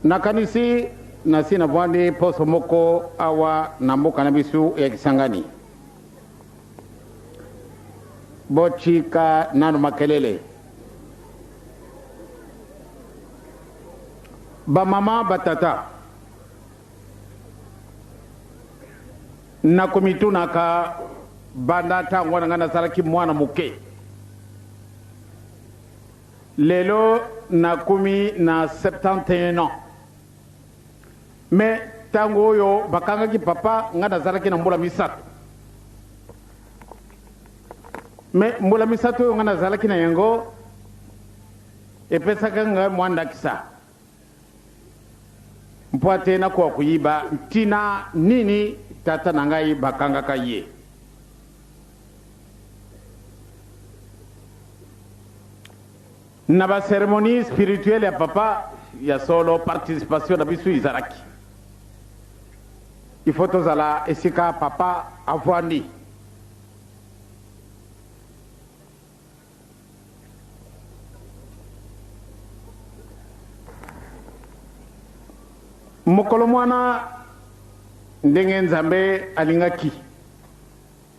Nakanisi nasi navandi poso moko awa na mboka na biso ya Kisangani. Botika nanu makelele. Ba mama, ba tata, nakomitunaka banda ntango wana ngai nazalaki mwana moke. Lelo nakomi na 71 ans. Mais tango oyo bakangaki papa nga nazalaki na mbula misato. Mais mbula misato oyo nga nazalaki na yango epesaka nga mwa ndakisa mpo ate nakoka koyiba ntina nini tata na ngai bakangaka ye. Na ba ceremonie spirituelle ya papa ya solo participation na biso ezalaki il faut tozala esika papa avandi. Mokolo mwana ndenge Nzambe alingaki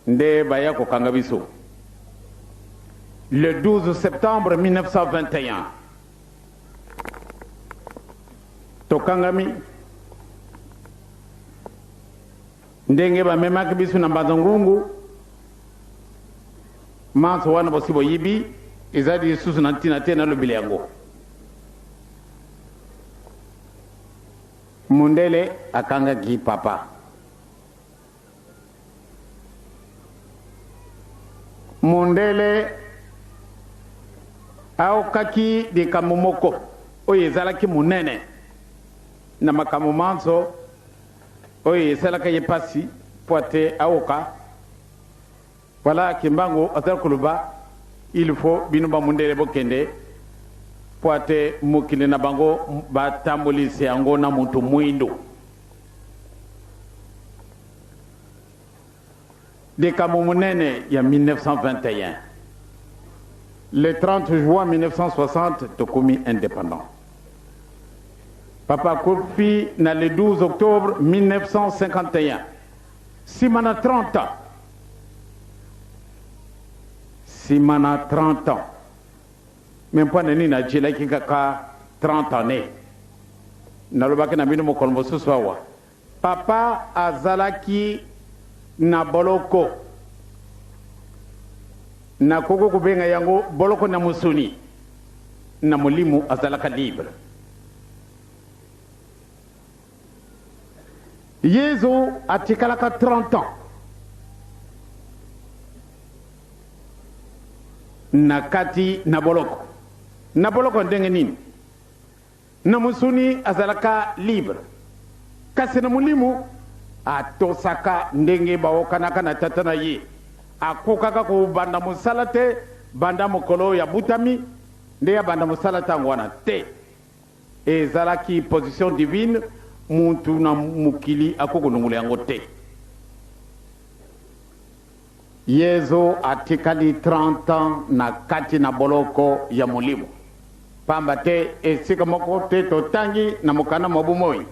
Nde baya kokanga biso le 12 septembre 1921. Tokangami ndenge bamemaki biso na Mbanza Ngungu. Manso wana bosi boyibi, eza lisusu na ntina te nalobela yango. Mundele akangaki papa. Mondele aokaki likambo moko oyo ezalaki monene na makambo manso oyo esalaka ye mpasi mpo ate aoka. Voilà Kimbangu azali koloba il faut bino ba mundele bokende mpo ate mokili na bango batambolisi yango na mutu mwindu. Likambo monene ya 1921, le 30 juin 1960 tokomi independant. Papa akufi na le 12 octobre 1951, sima na 30 ans. Sima na 30 ans. Mais mpo na nini ajelaki kaka 30 années? Nalobaki na bino mokolo mosusu awa. Papa azalaki na boloko. Nakoki kobenga yango boloko na mosuni. Na molimo azalaka libre. Yezu atikalaka 30 ans na kati na boloko. Na boloko ndenge nini? Na mosuni azalaka libre, kasi na molimo atosaka ndenge baokanaka na Tata na ye. Akokaka kobanda mosala te banda mokolo oyo abutami, nde abanda mosala tango wana te. Ezalaki position divine, mutu na mokili akoki kolongola yango te. Yezu atikali 30 ans na kati na boloko ya molimo, pamba te esika moko te totangi na mokanda mwa bomoi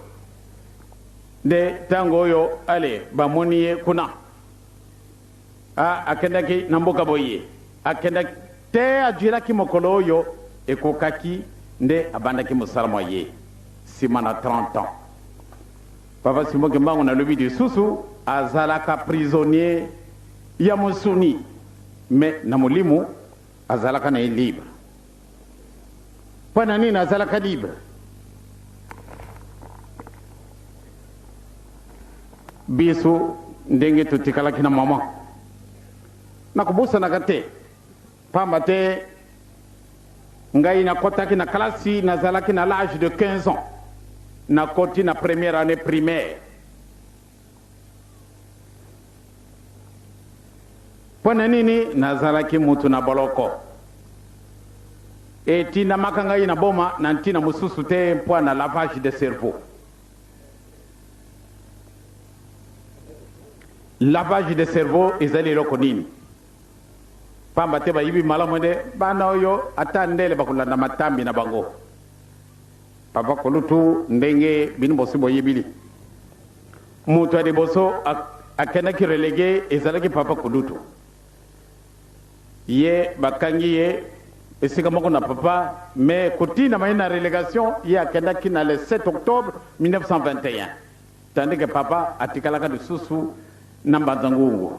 nde tango oyo ale bamoni ye kuna. A, akendaki na mboka boye, akendaki te, ajuelaki mokolo oyo ekokaki nde abandaki mosala mwa ye sima na 30 ans. Papa Simon Kimbangu nalobi lisusu azalaka prisonnier ya mosuni mais na molimo azalaka na ye libre. Mpo na nini azalaka libre? Biso ndenge totikalaki na mama nakobosanaka te, pamba te ngai nakotaki na kalasi nazalaki na l'age de 15 ans, nakoti na première année primaire. Mpo na nini nazalaki mutu na boloko? Etindamaka ngai na boma na ntina mosusu te mpo na lavage de cerveau. Lavage de cerveau ezali eloko nini? Pamba te bayibi malamu nde bana oyo ata ndele bakolanda matambi na bango. Papa kolutu, ndenge bino bosi boyebili, moto ya liboso akendaki relégué ezalaki papa kolutu. Ye bakangi ye esika moko na papa, mais kotindama ye na relégation, ye akendaki na le 7 octobre 1921, tandis que papa atikalaka lisusu na Mbanza Ngungu.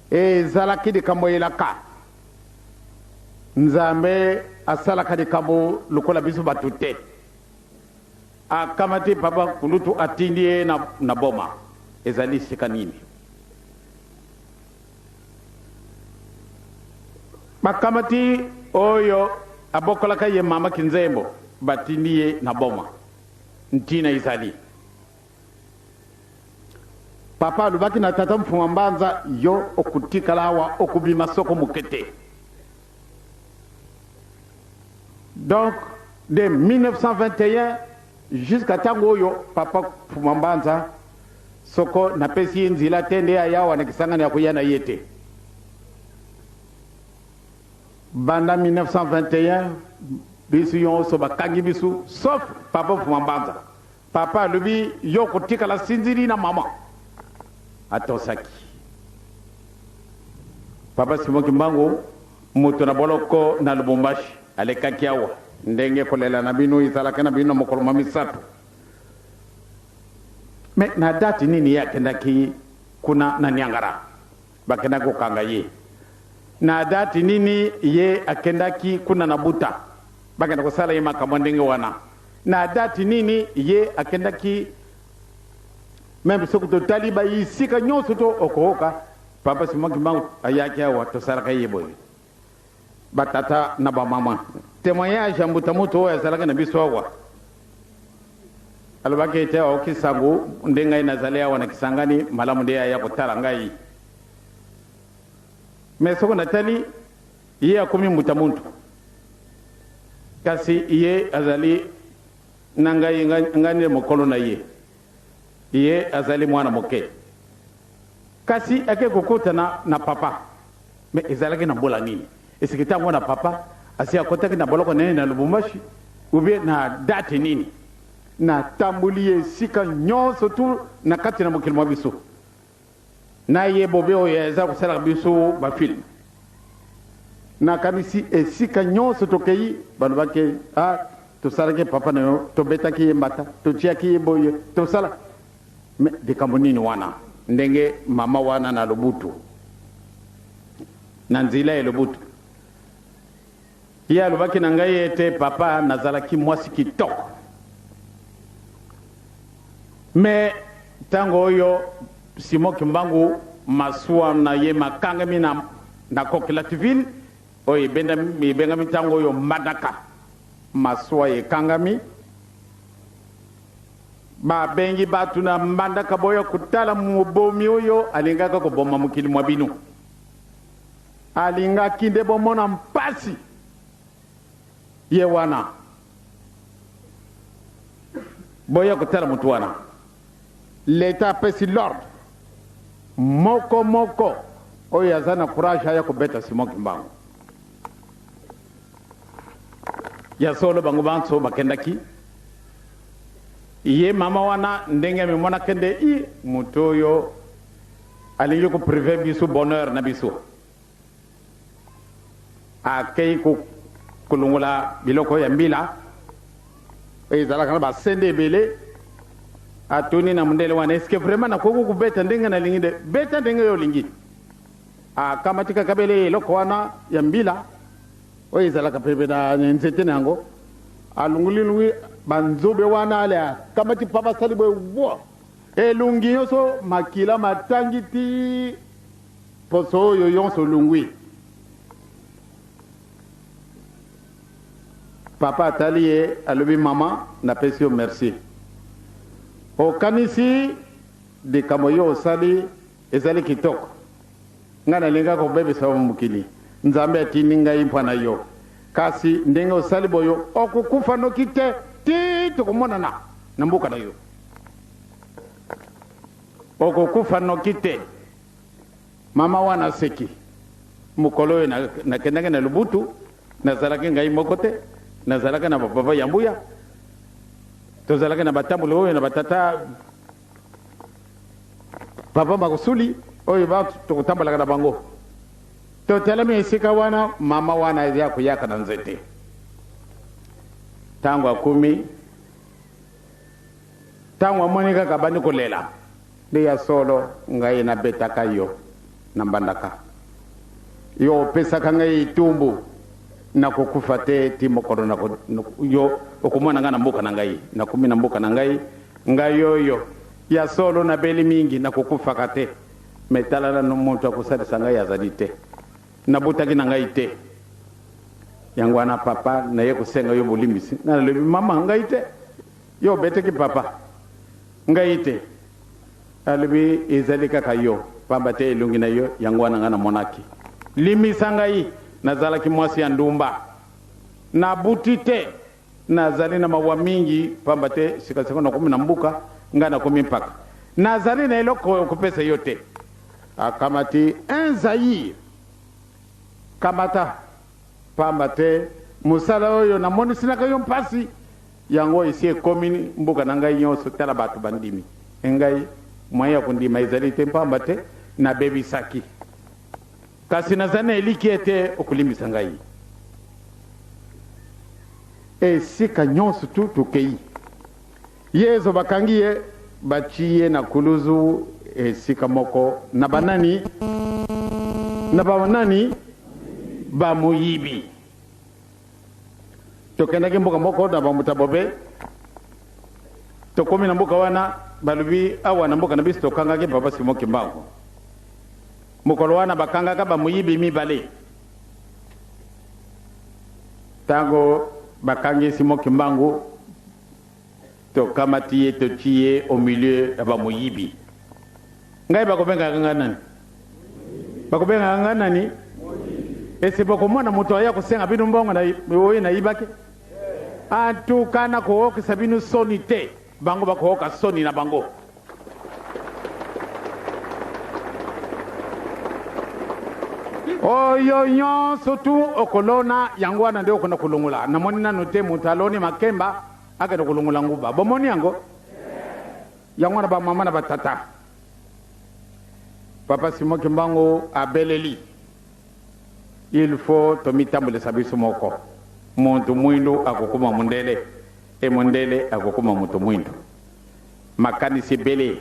Ezalaki likambo elaka Nzambe asalaka likambo lokola biso bato te. Akamati papa kulutu, atindi ye na Boma. Ezali sika nini? Bakamati oyo abokolaka ye, mama Kinzembo, batindi ye na Boma. Ntina ezali, papa alobaki na tata Mfuma Mbanza: "Yo okotikala awa, okobima soko moke te." Donc de 1921 jusqu'à ntango oyo, papa Mfuma Mbanza, soko napesi ye nzela te nde aya awa na Kisangani, ya koya na ye te. Banda 1921, biso nyonso bakangi biso sauf papa Mfuma Mbanza. Papa alobi: "Yo kotikala sinzili na mama." Atosaki. Papa Simon Kimbangu, moto na boloko na Lubumbashi, alekaki awa ndenge kolela na bino ezalaki na bino na mokolo mwa 3. Mais na date nini ye akendaki kuna na Niangara, bakendaki kokanga ye? Na date nini ye akendaki kuna na Buta, bakenda kosala ye makambo ndenge wana? Na date nini ye akendaki? Même soki totali baisika nyonso to okoyoka papa Simon Kimbangu ayaki awa, tosalaka ye boye. Batata na bamama, témoignage ya mbuta moto oyo azalaki na biso awa alobaki ete aoki sango nde ngai nazali awa na Kisangani, malamu nde aya kotala ngai. Mais soko natali ye, akomi mbuta muntu, kasi ye azali na ngai, ngai nde mokolo na ye, ye azali mwana moke. Kasi ake kokutana na papa, mais ezalaki na mbola nini? Esiki ntango na papa asi akotaki na boloko nini na Lubumbashi, ou bien na date nini? Natamboli esika nyonso tu na kati na mokili mwa biso na ye bobe oyo eza kosalaka biso bafilm. Nakanisi esika nyonso tokei, balobaki: "A, tosalaki papa na yo, tobetaki ye mbata, totiaki ye boye, tosala." Mais likambo nini wana? Ndenge mama wana na Lobutu, na nzela ya Lobutu, ye alobaki na ngai ete: "Papa, nazalaki mwasi kitoko, mais ntango oyo Simon Kimbangu, masuwa na ye makangami na Coquilhatville oyo ebengami ntango oyo Mbandaka, masuwa ekangami, babengi bato na Mbandaka: boya kotala mobomi oyo alingaka koboma mokili mwa bino, alingaki nde bomona mpasi ye wana, boya kotala motu wana." Leta apesi l'ordre moko moko oyo aza na courage aya kobeta Simon Kimbangu. Ya solo, bango banso bakendaki. Ye mama wana, ndenge amimonaki nde i moto oyo alingi kopriver biso bonheur na biso, akei kolongola biloko ya mbila oyo ezalaka na basende ebele. Atuni na mondele wana: "Est-ce vraiment nakoki kobeta ndenge nalingi?" "Nde beta ndenge oyo olingi." Akamati kaka bele eloko wana ya mbila oyo ezalaka pembe na nzete na yango, alungulilungi banzobe wana, ale akamati papa, asali boye wa elungi nyonso makila matangi ti poso oyo nyonso olungwi. Papa atali ye, alobi: "Mama, napesi yo merci. Okanisi likambo yo osali ezali kitoko. Ngai nalingaka kobebisa yo mokili, Nzambe atindi ngai mpo na yo. Kasi ndenge osali boyo, okokufa noki te ti tokomonana na mboka na yo. Okokufa noki te." Mama wana aseki. Mokolo oyo nakendaki na Lubutu, nazalaki ngai moko te, nazalaki na bapapa ya mbuya. Tozalaki na batamboli oyo na batata papa Makusuli oyo ba tokotambolaka na bango. Totelemi esika wana, mama wana ya koyaka na nzete. Ntango akomi, ntango amoni kaka abandi kolela. Nde ya solo ngai nabetaka yo na mbandaka. Yo opesaka ngai etumbu, nakokufa te ti mokolo na yo okomona ngai na mboka na ngai. Nakomi na mboka na ngai, ngai oyo ya solo nabeli mingi, nakokufaka te. Me tala nanu, moto akosalisa ngai azali te. Nabotaki na ngai te. Yango wana papa, naye kosenga yo bolimbisi. Ngai nalobi, mama, ngai te. Yo obetaki papa, ngai te. Alobi, ezali kaka yo, pamba te elongi na yo yango wana ngai namonaki. Limbisa ngai, nazalaki mwasi ya ndumba. Nabuti te. Nazali na mawa mingi, pamba te sikasika nakomi na mboka, ngai nakomi mpaka. Nazali na eloko ya kopesa yo te. Akamati un zaïre. Kamata, pamba te mosala oyo namonisinaka yo mpasi, yango esi ekomi mboka na ngai nyonso. Tala bato bandimi ngai, moyen ya kondima ezali te, pamba te nabebisaki. Kasi nazali na elikya ete okolimbisa ngai. Esika nyonso tu tokei, Yezu bakangi ye, batii ye na kuluzu esika moko na banani? Na banani? Bamoyibi. Tokendaki mboka moko na bamoto bobe, tokomi na mboka wana, balobi awa na mboka na biso tokangaki papa Simon Kimbangu. Mokolo wana bakangaka bamoyibi mibale. Tango bakangi Simon Kimbangu, tokamati ye totii ye au milieu ya bamoyibi. Ngai bakobengaka ngai nani? Bakobengaka ngai nani? Ese bokomona moto aya kosenga bino mbongo na oyo nayibaki? Antuka nakookisa bino soni te, bango bakooka soni na bango. Oyo nyonso tu okolona, yango wana nde okona kolongola. Namoni nanu te moto aloni makemba akende kolongola nguba. Bomoni yango? Yango wana bamama na batata. Papa Simon Kimbangu abeleli, il faut tomitambulisa biso moko. Muntu mwindu akokoma mundele e mundele akokoma moto mwindu. Makanisi ebele,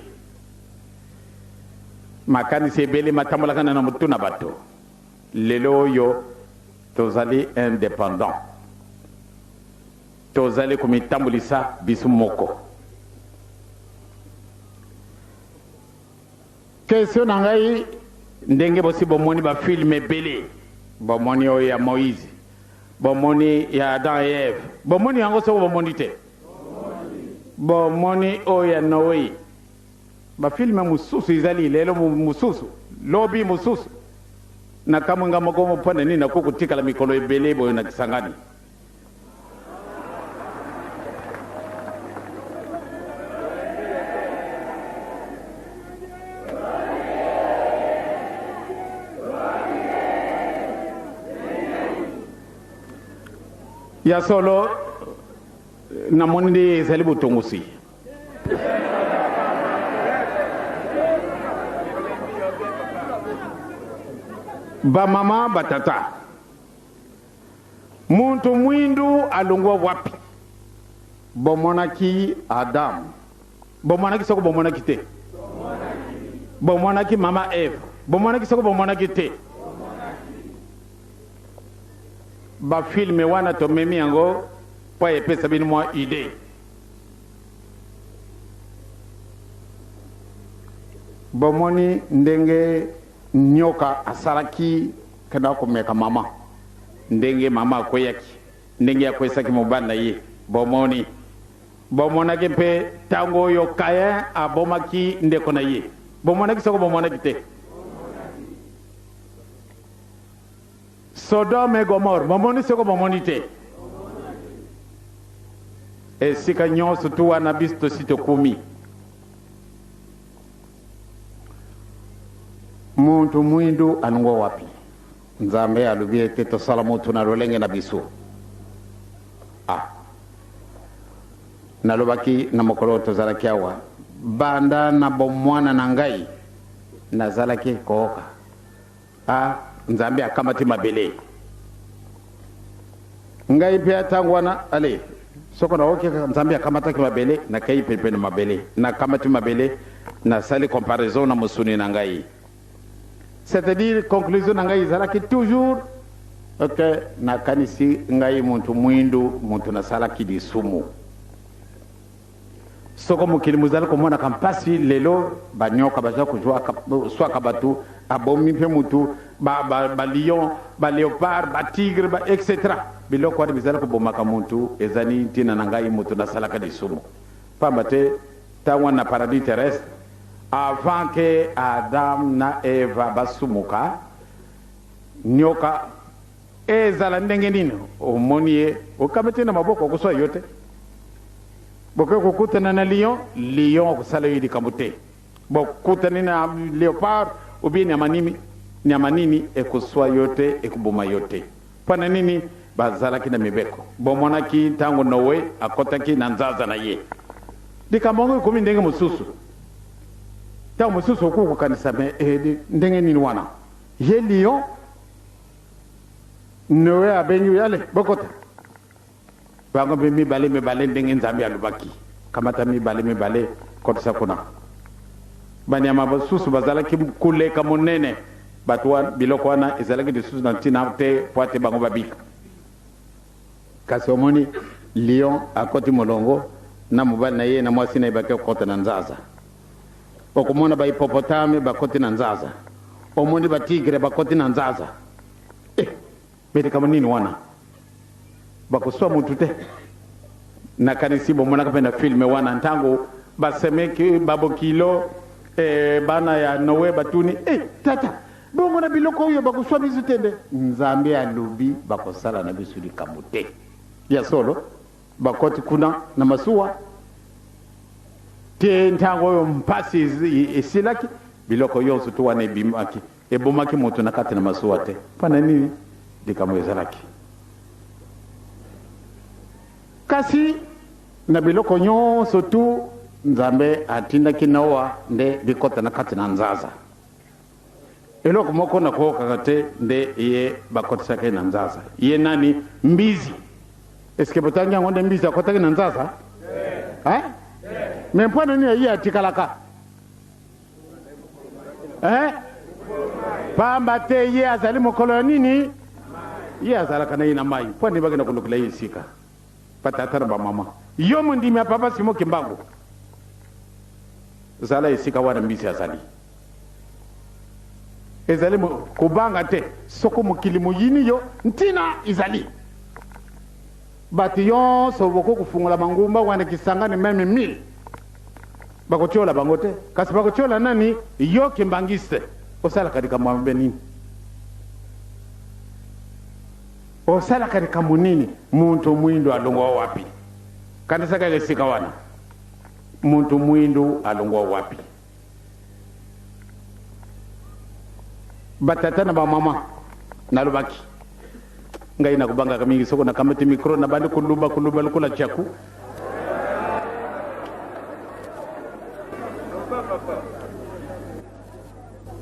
makanisi ebele matambolaka na motu na bato. Lelo oyo tozali independant, tozali komitambulisa biso moko. Question na ngai, ndenge bosi bomoni ba film ebele, bomoni oyo ya Moïse, bomoni ya Adam et Ève, bomoni yango soko bomoni te? Bomoni oyo ya Noé, ba film mosusu ezali lelo mosusu, lobi mosusu. Nakamwe nga moko mpo na nini nakoki kotikala mikolo ebele boye na Kisangani. Ya solo namoni nde ezali botongosi. Bamama, batata, muntu mwindu alongwa wapi? Bomonaki Adamu? Bomonaki soko bomonaki te? Bomonaki mama Eve? Bomonaki soko bomonaki te? Ba filme wana tomemi yango mpo epesa bino mwa idee. Bomoni ndenge nyoka asalaki kenda komeka mama, ndenge mama akweyaki, ndenge akwesaki mobali na ye. Bomoni, bomonaki mpe ntango oyo Caïn abomaki ndeko na ye. Bomonaki soko bomonaki te? Sodome et Gomorrhe, bomoni soko bomoni te? Esika nyonso tu wana biso tosi tokumi. Muntu mwindu alongwa wapi? Nzambe alobi ete tosala mutu na lolenge na biso. Ah. Nalobaki na mokolo oyo tozalaki awa, banda na bomwana na ngai, nazalaki kooka a Nzambe akamati mabele. Ngai mpe ntango wana, ale soko naoki kaka Nzambe akamataki mabele, nakei penepene mabele, nakamati mabele, nasali comparaison na mosuni na ngai. C'est-à-dire conclusion na ngai ezalaki toujours que nakanisi ngai muntu mwindu, muntu nasalaki lisumu. Soko mokili mozali komonaka mpasi lelo, banyoka baza koswaka bato, abomi mpe mutu, ba lion, ba léopard, ba tigre, ba etc. Biloko wana bizali kobomaka mutu, ezali ntina na ngai mutu nasalaka lisumu. Pamba te ntango wana na paradis terrestre, avant que Adam na Eva basumuka, nyoka ezala ndenge nini? Omoni ye okamati na maboko, okoswa yo te. Bokoki kokutana na lion, lion akosala yo likambo te. Bokutani na léopard ou bien nyama nini, nyama nini ekoswa yo te, ekoboma yo te. Mpo na nini? Bazalaki na mibeko. Bomonaki ntango Noe akotaki na nzaza na ye, likambo yango ekomi ndenge mosusu. Ntango mosusu okoki kokanisa, me ndenge nini wana ye lion? Noe abengi, ale bokota. Bango mpe mibale mibale, ndenge Nzambe alobaki, kamata mibale mibale, kotisa kuna. Banyama basusu bazalaki koleka monene, bato wana, biloko wana ezalaki lisusu na ntina te mpo ate bango babika. Kasi omoni lion akoti molongo na mobali na ye na mwasi na ye, bake kokota na nzaza. Okomona ba hippopotame bakoti na nzaza, omoni ba tigre bakoti na nzaza. Me likambo nini wana? Bakoswa mutu te. Nakanisi bomonaka mpe na filme wana, ntango basemeki babokilo, bana ya Noe batuni, tata, bongo na biloko oyo bakoswa biso te nde? Nzambe alobi bakosala na biso likambo te. Ya solo, bakoti kuna na masuwa te. Ntango oyo mpasi esilaki, biloko nyonso tu wana ebimaki, ebomaki moto na kati na masuwa te. Mpo na nini? Likambo ezalaki kasi na biloko nyonso tu Nzambe atindaki Noa nde bikota na kati na nzaza. Eloko moko nakokaka te nde ye bakotisaki na nzaza. Ye nani? Mbizi. Eske botangi yango nde mbizi akotaki na nzaza? Eh? Me mpo na nini ye atikalaka? Eh? Pamba te ye azali mokolo ya nini? Ye azalaka na ye na mai. Mpo nini bakenda kolukela ye esika? Batata na bamama, yo mondimi ya Papa Simo Kimbangu, zala esika wana mbisi azali. Ezali kobanga te soko mokili moyini yo, ntina ezali bato nyonso bokoki kofungola mangumba wana Kisangani meme 1000 bakotiola bango te, kasi bakotiola nani? Yo kimbangiste, osalaka likambo ya mabe nini? Osalaka likambo nini? Muntu mwindu alongwa wapi? Kanisa kaka esika wana, muntu mwindu alongwa wapi? Batata na bamama, nalobaki ngai nakobangaka mingi soko nakamati micro, nabandi koluba koluba lokola tiaku.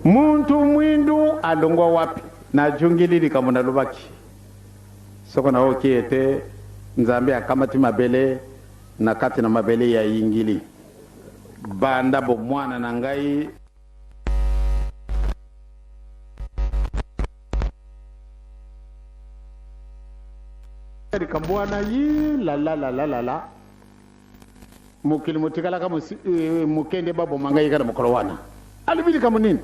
Muntu mwindu alongwa wapi? Najungili likambo nalobaki, soko naoki ete Nzambe akamati mabele na kati na mabele ya yingili banda bomwana na ngai. Likambo wana yi lalalalalala, mokili motikalaka moke nde baboma ngai kaka mokolo wana. Alobi likambo nini?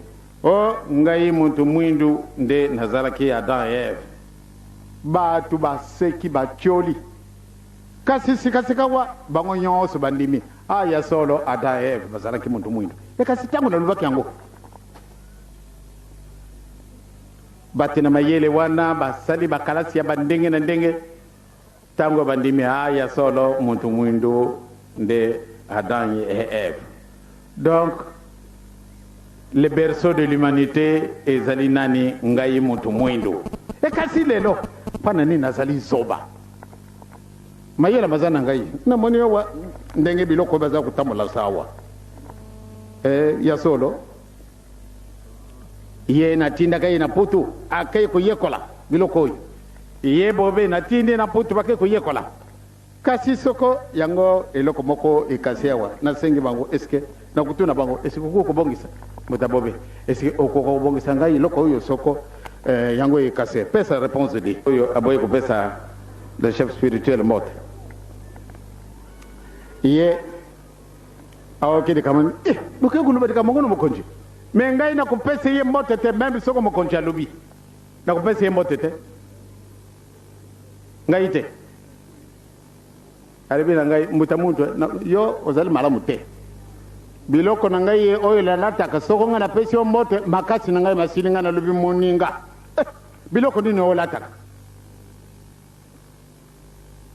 O ngai muntu mwindu nde nazalaki Adam et Eve. Bato baseki, batioli, kasi sikasika wa bango nyonso bandimi, a ya solo Adam et Eve bazalaki muntu mwindu. E kasi ntango nalobaki yango, bato na mayele wana basali bakalasi ya bandenge na ndenge, ntango bandimi, a ya solo muntu mwindu nde Adam et Eve. Donc le berceau de l'humanité ezali nani? Ngai muntu mwindu. E kasi lelo mpo na nini nazali zoba? Mayele maza na ngai, namoni awa ndenge biloko baza kotambola sawa. Eh, ya solo ye natindaka ye na putu akei koyekola biloko oyo ye bobe natindi na putu bakei koyekola. Kasi soko yango eloko moko ekasi awa, nasengi bango eske nakutuna bango eske okoki kobongisa moto bobe, eske okoka kobongisa ngai eloko oyo soko yango ekasi, pesa réponse di oyo aboyi kopesa le chef spirituel mbote ye aoki likambo eh, bokoki koloba likambo ngo na mokonzi me ngai nakopesa ye mbote te, meme soko mokonzi alobi nakopesa ye mbote te, ngai te. Alobi na ngai, mbuta muntu, yo ozali malamu te, biloko na ngai ye oyo nalataka soko ngai napesi yo mbote makasi na ngai masili. Ngai nalobi, moninga, biloko nini olataka?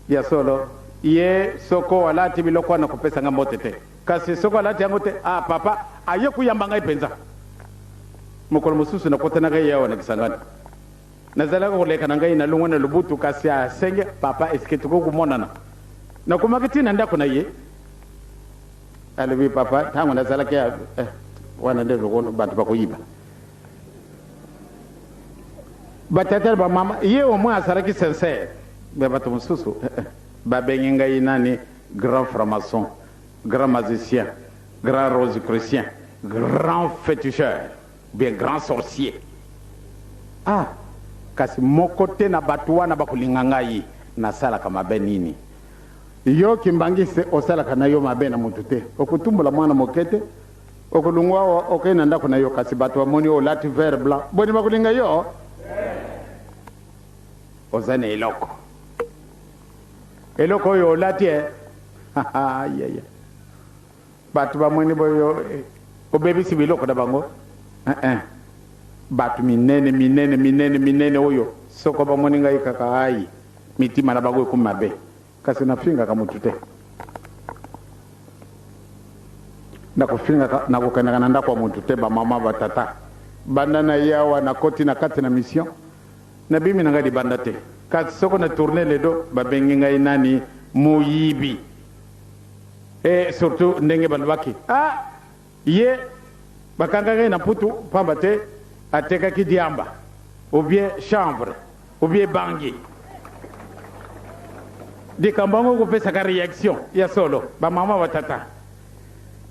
Ya solo ye soko alati biloko wana kopesa ngai mbote te, kasi soko alati yango te, ah papa aye koyamba ngai mpenza. Mokolo mosusu nakotanaka ye awa na Kisangani, nazalaka koleka na ngai nalongwa na Lubutu, kasi asenge, papa, eske tokoki komonana? Nakomaki ntina ndako na ye, alobi, papa, ntango nazalaki wana nde bato bakoyiba batata na bamama. Ye au moins azalaki sincère, me bato mosusu babengi ngai nani? Grand franc-maçon, grand magicien, grand rosicrucien, grand féticheur, bien grand sorcier. Ah, kasi moko te na bato wana bakolinga ngai. Nasalaka mabe nini? Yo kimbangisi, osalaka na yo mabe na motu te, okotumbola mwana moke te, okolungwa awa okei na ndako na yo, kasi bato bamoni olati vert blanc, boni bakolinga yo? Oza na eloko, eloko oyo olati e yeye, bato bamoni boyo obebisi biloko na bango. Bato minene minene minene minene oyo soko bamoni ngai kaka, ai, mitima na bango ekomi mabe. Kasi nafingaka motu te, nakofingaka, nakokendaka na ndako ya motu te. Bamama, batata, banda na ye awa nakoti na kati na mission, nabimi na ngai libanda te, kasi soko na tourne le dos, babengi ngai nani? Moyibi. E surtout ndenge balobaki, ah, ye bakangaki na Mputu pamba te atekaki diamba ou bien chanvre ou bien bangi. Likambo yango kopesaka réaction ya solo. Bamama, batata,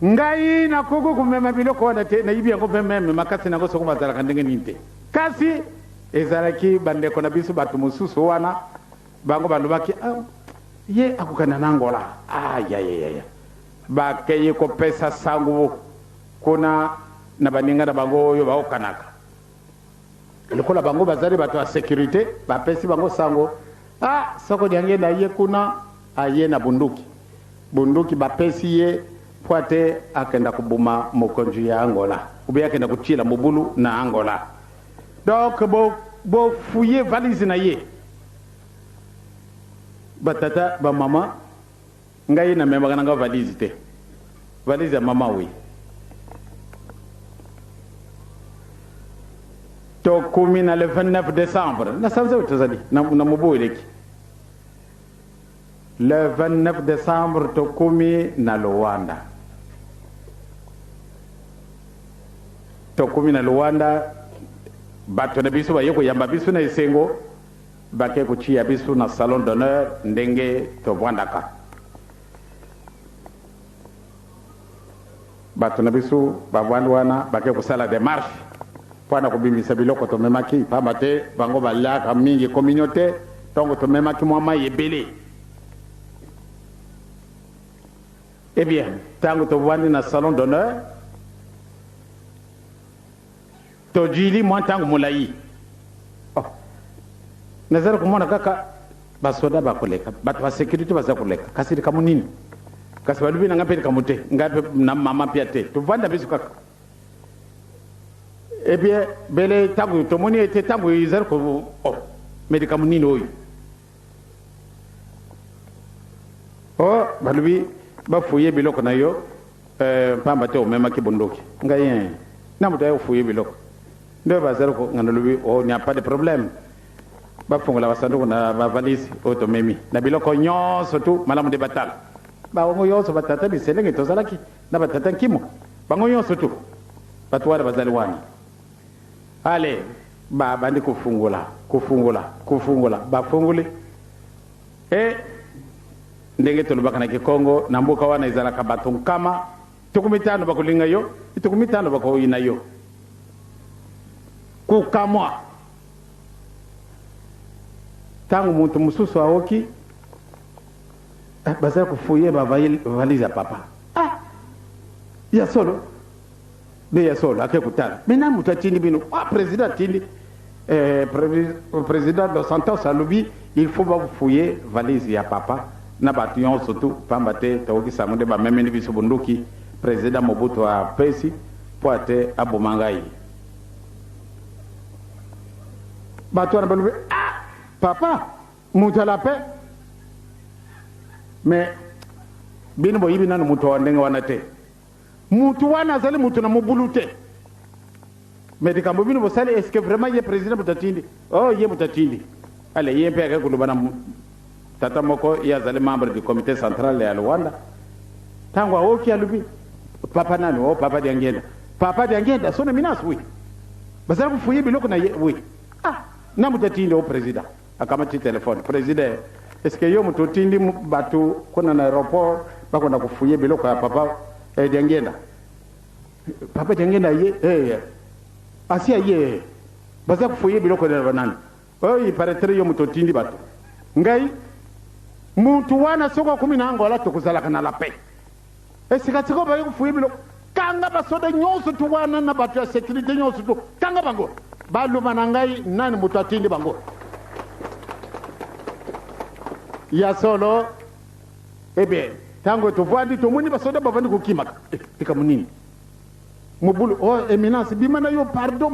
ngai nakoki komema biloko wana te, nayibi yango mpe meme makasi nango soko bazalaka ndenge nini te. Kasi ezalaki bandeko na biso, bato mosusu wana, bango balobaki, ah, ye akokenda na Angola. Ayayayaya, bakei kopesa sango kuna na baninga na bango oyo baokanaka lokola bango bazali bato ya sécurité. Bapesi bango sango, ah, soko Diangenda ye kuna aye na bunduki, bunduki bapesi ye mpo ate akenda koboma mokonzi ya Angola, obe akenda kotiela mobulu na Angola. Donc bofuye bo valise na ye. Batata, bamama, ngai namemaka nanga valise te, valise ya mama wi. Tokomi na le 29 décembre na sanza oyo tozali na mobu eleki, le 29 décembre tokomi na Luanda. Tokomi na Luanda, bato na biso baye koyamba biso na esengo, bake kotia biso na salon d'honneur ndenge tovandaka. Bato na biso bavandi wana, bake kosala démarche mpona kobimisa biloko tomemaki, pamba te bango baliaka mingi communion te, ntongo tomemaki mwa mai ebele. Eh bien, ntango tovandi na salon d'honneur, tojili mwa ntango molai, oh, nazali komona kaka basoda bakoleka, bato ba sécurité baza koleka, kasi likambo nini? Kasi balobi na ngai mpe likambo te, ngai mpe na mama mpia te, tovanda biso kaka. Eh bien, bele ntango tomoni ete ntango ezali ko, oh, me likambo nini oyo? Oh, balobi bafuye biloko na yo, pamba te omemaki bondoki. Ngai na moto aye kofuye biloko nde bazali ko. Ngai nalobi, oh, n'y a pas de problème. Bafungola basanduku na bavalise oyo tomemi na biloko nyonso tu malamu nde batala. Bango nyonso batata biselenge tozalaki na batata nkimo, bango nyonso tu bato wana bazali wana. Ale babandi kofungola, kofungola, kofungola, bafungoli e ndenge tolobaka na Kikongo, na mboka wana ezalaka bato 50 bakolinga yo, 50 bakoyina yo. Kokamwa ntango moto mosusu aoki bazali kofuye bavalise ya papa. Ah, ya solo nde ya solo, ake kotala mena moto atindi bino. Ah, président atindi, président Dos Santos alobi il faut bafuye valise ya papa na bato nyonso tu, pamba te tokoki sango nde bamemeli biso bunduki, président Mobutu apesi mpo ate aboma ngai. Bato wana balobi: "Ah, papa moto ala pe mais bino boyibi nanu moto wa ndenge wana te. Mutu wana azali mutu na mobulu te, mais likambo bino bosali, est ce que vraiment ye président moto atindi?" "Oh, ye moto atindi." Ale ye mpe ake koloba na tata moko, ye azali membre du comité central ya Luanda. Ntango aoki, alobi: "Papa nani?" "O, papa Diangenda." "Papa Diangenda, son éminence?" "Oui." "Bazali kofuye biloko na ye?" "Oui." "Ah, na moto atindi?" "O, président." Akamati telefone: "Président, est ce que yo moto otindi bato kuna na aéroport bakona kofuye biloko ya papa Diangenda?" "Papa Diangenda ye asi aye, baza kofuye biloko na banani oyo. Il paraîtrait yo moto otindi bato." "Ngai mutu wana soki akomi na Angola, tokozalaka na la paix. Esika sikoyo baye kofuye biloko, kanga basoda nyonso tu wana na bato ya sécurité nyonso tu, kanga bango, baloba na ngai nani moto atindi bango." Ya solo. Eh bien, ntango tovandi, tomoni basoda bavandi kokimaka. Likambo nini? Mobulu. "Oh, éminence, bima na yo, pardon,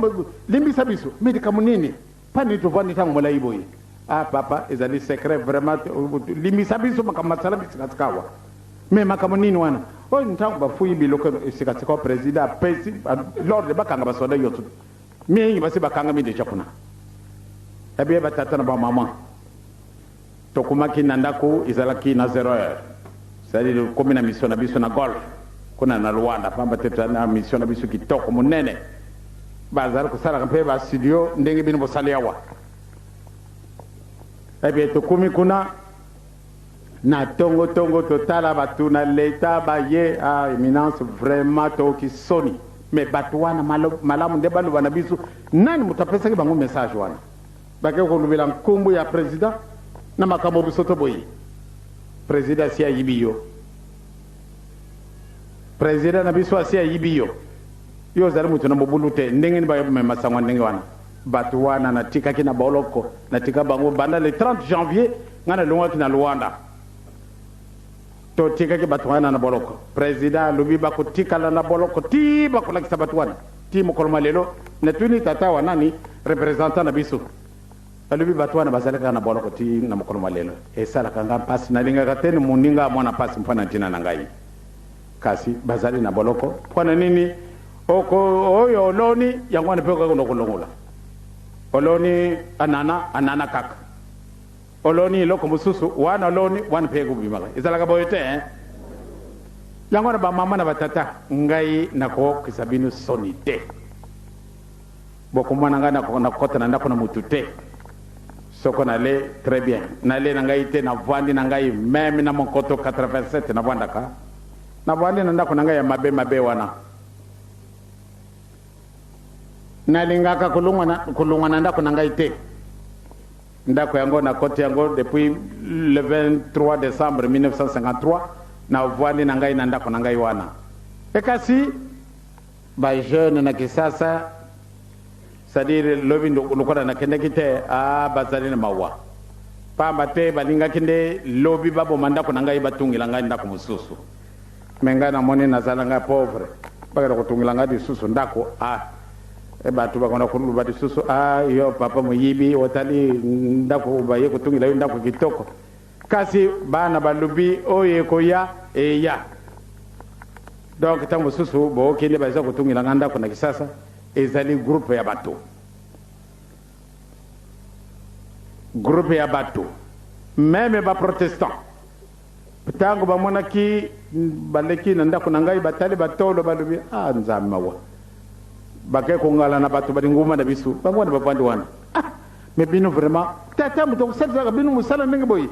limbisa biso, mais likambo nini? Mpa nini tovandi ntango molai boye?" "Ah papa, ezali secret, vraiment limbisa biso, makambo masala bisikasika awa." "Mais makambo nini wana?" "Oyo ntango bafuyi biloko esikasika, président apesi l'ordre bakanga basoda nyonso mingi, basi bakangami déjà kuna." Ebie batata na bamama, tokomaki na ndako, ezalaki na 0 heure, c'est-à-dire komi na mission na biso na Golf kuna na Luanda, pamba te tozali na mission na biso kitoko monene, bazali kosalaka mpe bastudio ndenge bino bosali awa. Ebie tokomi kuna na ntongo-ntongo, totala bato na leta baye. "Ah, éminence, vraiment toyoki soni, mais bato wana malamu nde baloba na biso nani moto apesaki bango message wana. Bake kolobela nkombo ya président na makambo biso to boye. Président asi ayibi yo, président na biso asi ayibi yo. Yo ozali moto na mobulu te, ndenge nini bayomema sango ndenge wana?" Bato wana natikaki na boloko, natika bango banda le 30 janvier ngai nalongwaki na Luanda. Totikaki bato wana na boloko. Président alobi bakotikala na boloko ti bakolakisa bato wana. Ti mokolo ma lelo, natuni tata wa nani représentant na biso, alobi bato wana bazali kaka na boloko ti na mokolo ma lelo. Esalaka nga mpasi, nalingaka te ni moninga amona mpasi mpo na ntina na ngai, kasi bazali na boloko mpo na nini? Oko oyo oloni yango wana mpe okakona kolongola. Oloni anana, anana kaka. Oloni eloko mosusu wana, oloni wana mpe ekobimaka. Ezalaka boye te, hein? Yango wana, bamama na batata, ngai nakokokisa bino soni te. Bokomona ngai nakokɔta na ndako na motu te. Soko nale très bien, nale na ngai te, navandi na ngai même na Monkoto 87, navandaka, navandi na ndako na ngai ya mabe mabe wana. Nalingaka kolongwa na ndako na ngai te. Ndako yango nakoti yango depuis le 23 décembre 1953, navandi na ngai na ndako na ngai wana. Ekasi bajeune na Kisasa, c'est-à-dire lobi lokola nakendaki te, a bazali na mawa, pamba te balingaki nde lobi baboma ndako na ngai, batungela ngai ndako mosusu. Mais ngai namoni nazala ngai pauvre, bakenda kotungela ngai lisusu ndako, a bato bakona koloba lisusu: "A yo papa moyibi, otali ndako, baye kotungela yo ndako kitoko." Kasi bana balobi oyo ekoya eya. Donc ntango mosusu bookende baza kotungela ngai ndako na Kisasa, ezali groupe ya bato. Groupe ya bato, meme ba protestant, ntango bamonaki baleki na ndako na ngai, batali batolo, balobi: "Ah, Nzambe mawa!" Bake kongala na bato balinguma na biso, bango wana bavandi wana. "Ah, mais bino vraiment, tata moto akosalisaka bino mosala ndenge boye,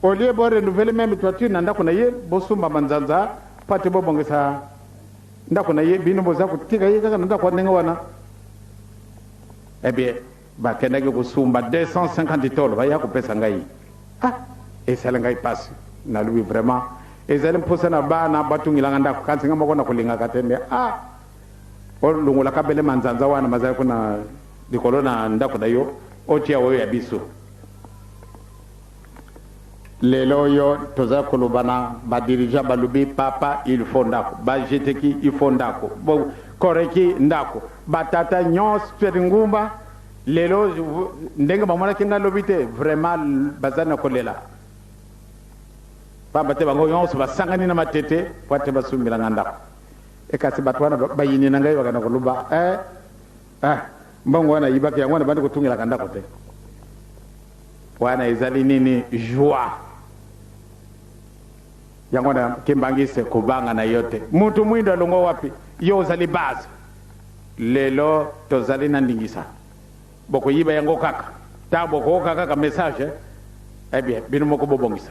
au lieu borenouveler même toiture na ndako na ye, bosumba manzanza po ate bobongisa ndako na ye, bino boza kotika ye kaka na ndako ya ndenge wana." Eh bien, bakendaki kosumba 250 tolo, baya kopesa ngai. Ah, esali ngai mpasi. Nalobi: "Vraiment, ezali mposa na bana batungilanga ndako, kasi nga moko na kolingaka te. Mais ah, olongolaka bele manzanza wana mazali kuna likolo na ndako na yo, otia oyo ya biso." Lelo oyo toza koloba na badirigeants, balobi: "Papa, il faut ndako." Bajeteki, il faut ndako, koreki ndako, batata nyonso tweti ngumba. Lelo ndenge bamonaki ngai lobi te, vraiment baza na kolela, pamba te bango nyonso basangani na Matete po ate basumbelanga ndako. Ekasi bato wana bayini na ngai bakanda koloba: "Eh, ah, mbongo wana yibaki yango wana, bandi kotungelaka ndako te." Wana ezali nini? Joie. Yango wana kimbangise kobanga na yo te. Mutu mwindo alongwa wapi? Yo ozali base. Lelo tozali na ndingisa, bokoyiba yango kaka ntango bokoyoka kaka message. Eh bien, bino moko bobongisa.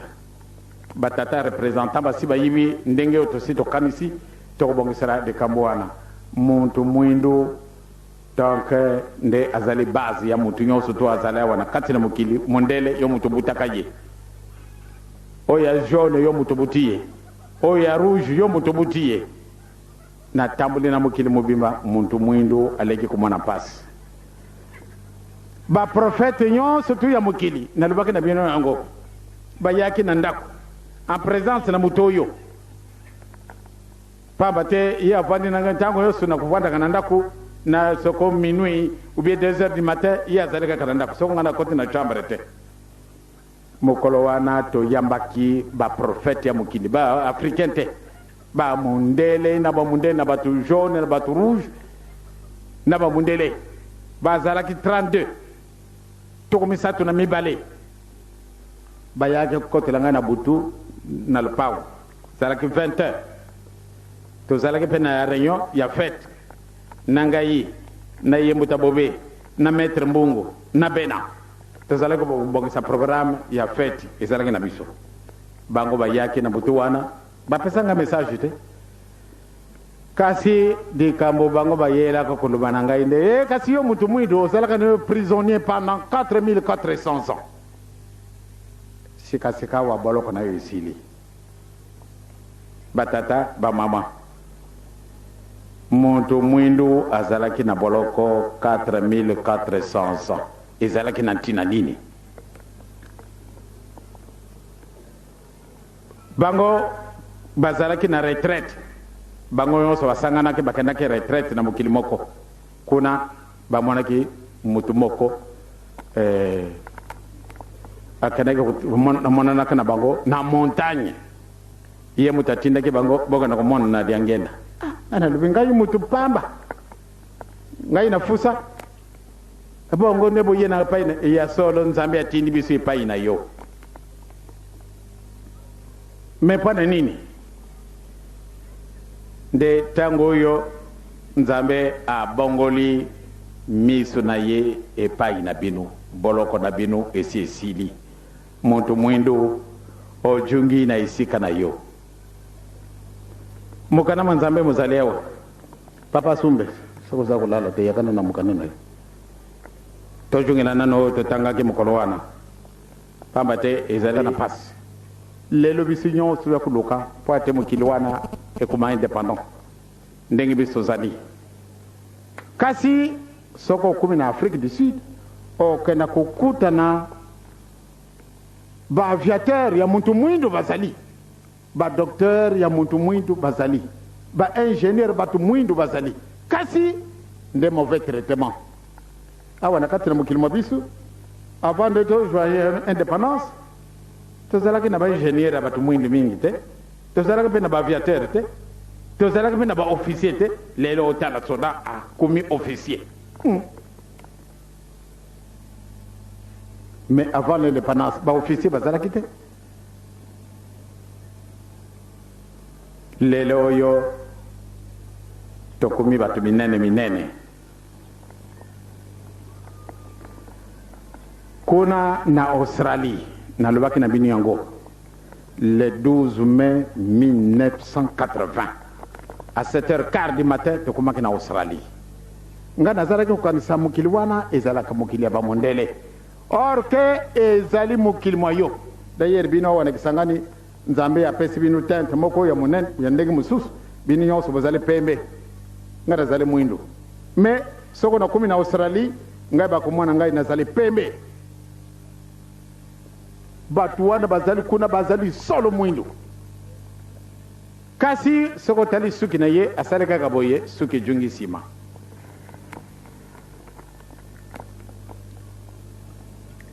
Batata représentant basi bayibi ndenge oyo tosi tokanisi tokobongisela likambo wana. Muntu mwindu donc nde azali base ya mutu nyonso to azali awa na kati na mokili. Mondele, yo moto obutaka ye. Oyo ya jaune, yo moto obuti ye. Oyo ya rouge, yo moto obuti ye. Natamboli na mokili mobimba, muntu mwindu aleki komona mpasi. Baprofete nyonso tu ya mokili, nalobaki na bino yango, bayaki na ndako en présence na moto oyo, pamba te ye avandi na ngai ntango nyonso. Na kovandaka na ndako na soko minuit ou bien 2 heures du matin, ye azali kaka na ndako, soko ngai nakoti na chambre te. Mokolo wana toyambaki baprofete ya mokili, baafricain te, bamundele na bamundele, na bato jaune, na bato rouge, na bamundele. Bazalaki 32, 32. Bayaki kokotela ngai na butu na lopango, ezalaki 20 heures. Tozalaki mpe na réunion ya fête na ngai, na Yembuta Bobe, na maître Mbungu, na Bena. Tozalaki kobongisa programme ya fête ezalaki na biso. Bango bayaki na butu wana, bapesanga message te. Kasi likambo bango bayelaka koloba na ngai nde e: "Kasi yo mutu mwindo ozalaka na prisonnier pendant 4400 ans, sikasika wa boloko na yo esili." Batata, bamama, moto mwindu azalaki na boloko 4400 ans, ezalaki na ntina nini? Bango bazalaki na retraite, bango nyonso basanganaki, bakendaki retraite na mokili moko. Kuna bamonaki motu moko akendaki komonanaka na bango na montagne. Ye moto atindaki bango bokenda komona na Diangenda. Ah, nalobi: "Ngai motu pamba, ngai nafusa bongo nde boye na epai ya solo? Nzambe atindi biso epai na yo, mais mpo na nini?" Nde ntango oyo Nzambe abongoli miso na ye epai na bino, boloko na bino esi esili. Moto mwindu ojungi na esika na yo. Mokanda mwa Nzambe mozali awa. Papa Sumbe, soki oza kolala te, yakana na mokanda na yo, tojungela nano oyo totangaki mokolo wana, pamba te ezali na mpasi. Lelo biso nyonso ya koluka mpo ate mokili wana ekoma indépendant ndenge biso tozali. Kasi soki okómi na Afrique du Sud, okenda kokutana baaviateur ya mutu mwindu bazali, badocteur ya mutu mwindu bazali, baingénieur bato mwindu bazali, kasi nde mauvais traitement. Awa na kati na mokili mwa biso, avant nde tozwa indépendance, tozalaki na baingénieur ya bato mwindu mingi te, tozalaki mpe na baaviateur te, tozalaki mpe na baofficier te. Lelo otala soda akomi officier. Mais avant l'indépendance, ba officiers bazalaki te. Lelo oyo tokomi bato minene minene. Kuna na Australie, nalobaki na bino yango le 12 mai 1980 à 7h15 du matin, tokomaki na Australie. Nga nazalaki kokanisa mokili wana ezalaka mokili ya bamondele, or ke ezali mokili mwa yo. D'ailleurs, bino awa na Kisangani, Nzambe apesi bino teinte moko ya monene ya ndenge mosusu. Bino nyonso bozali pembe, ngai nazali mwindu. Mais soko nakomi na Australie, ngai bakomona ngai nazali pembe. Bato wana bazali kuna bazali solo mwindu. Kasi soko otali suki na ye, asali kaka boye, suki ejungi nsima.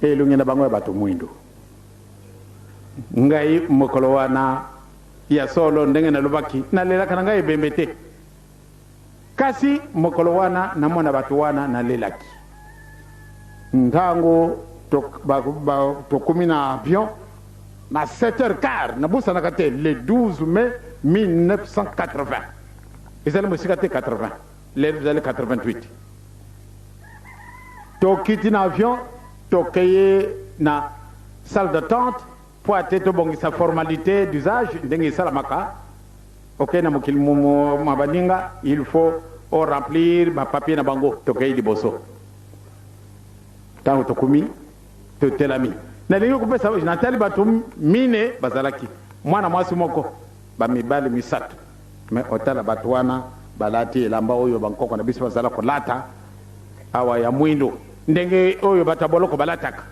Elongi na bango ya bato mwindu. Ngai mokolo wana ya solo, ndenge nalobaki, nalelaka na ngai ebembe te. Kasi mokolo wana namona bato wana, nalelaki. Ntango tokomi na avion na 7h15, nabosanaka te, le 12 mai 1980, ezali mosika te 80, lelo ezali 88. Tokiti na avion, tokeye na salle d'attente mpo ate tobongisa formalité d'usage ndenge esalamaka. Okei na mokili mwa baninga, il faut o remplir ba papier na bango. Tokei liboso, ntango tokomi, totelami, nalingi kopesa, natali bato mine bazalaki, mwana mwasi moko, bamibali misato. Mais otala bato wana balati elamba oyo bankoko na biso bazala kolata awa ya mwindu, ndenge oyo bato ya boloko balataka,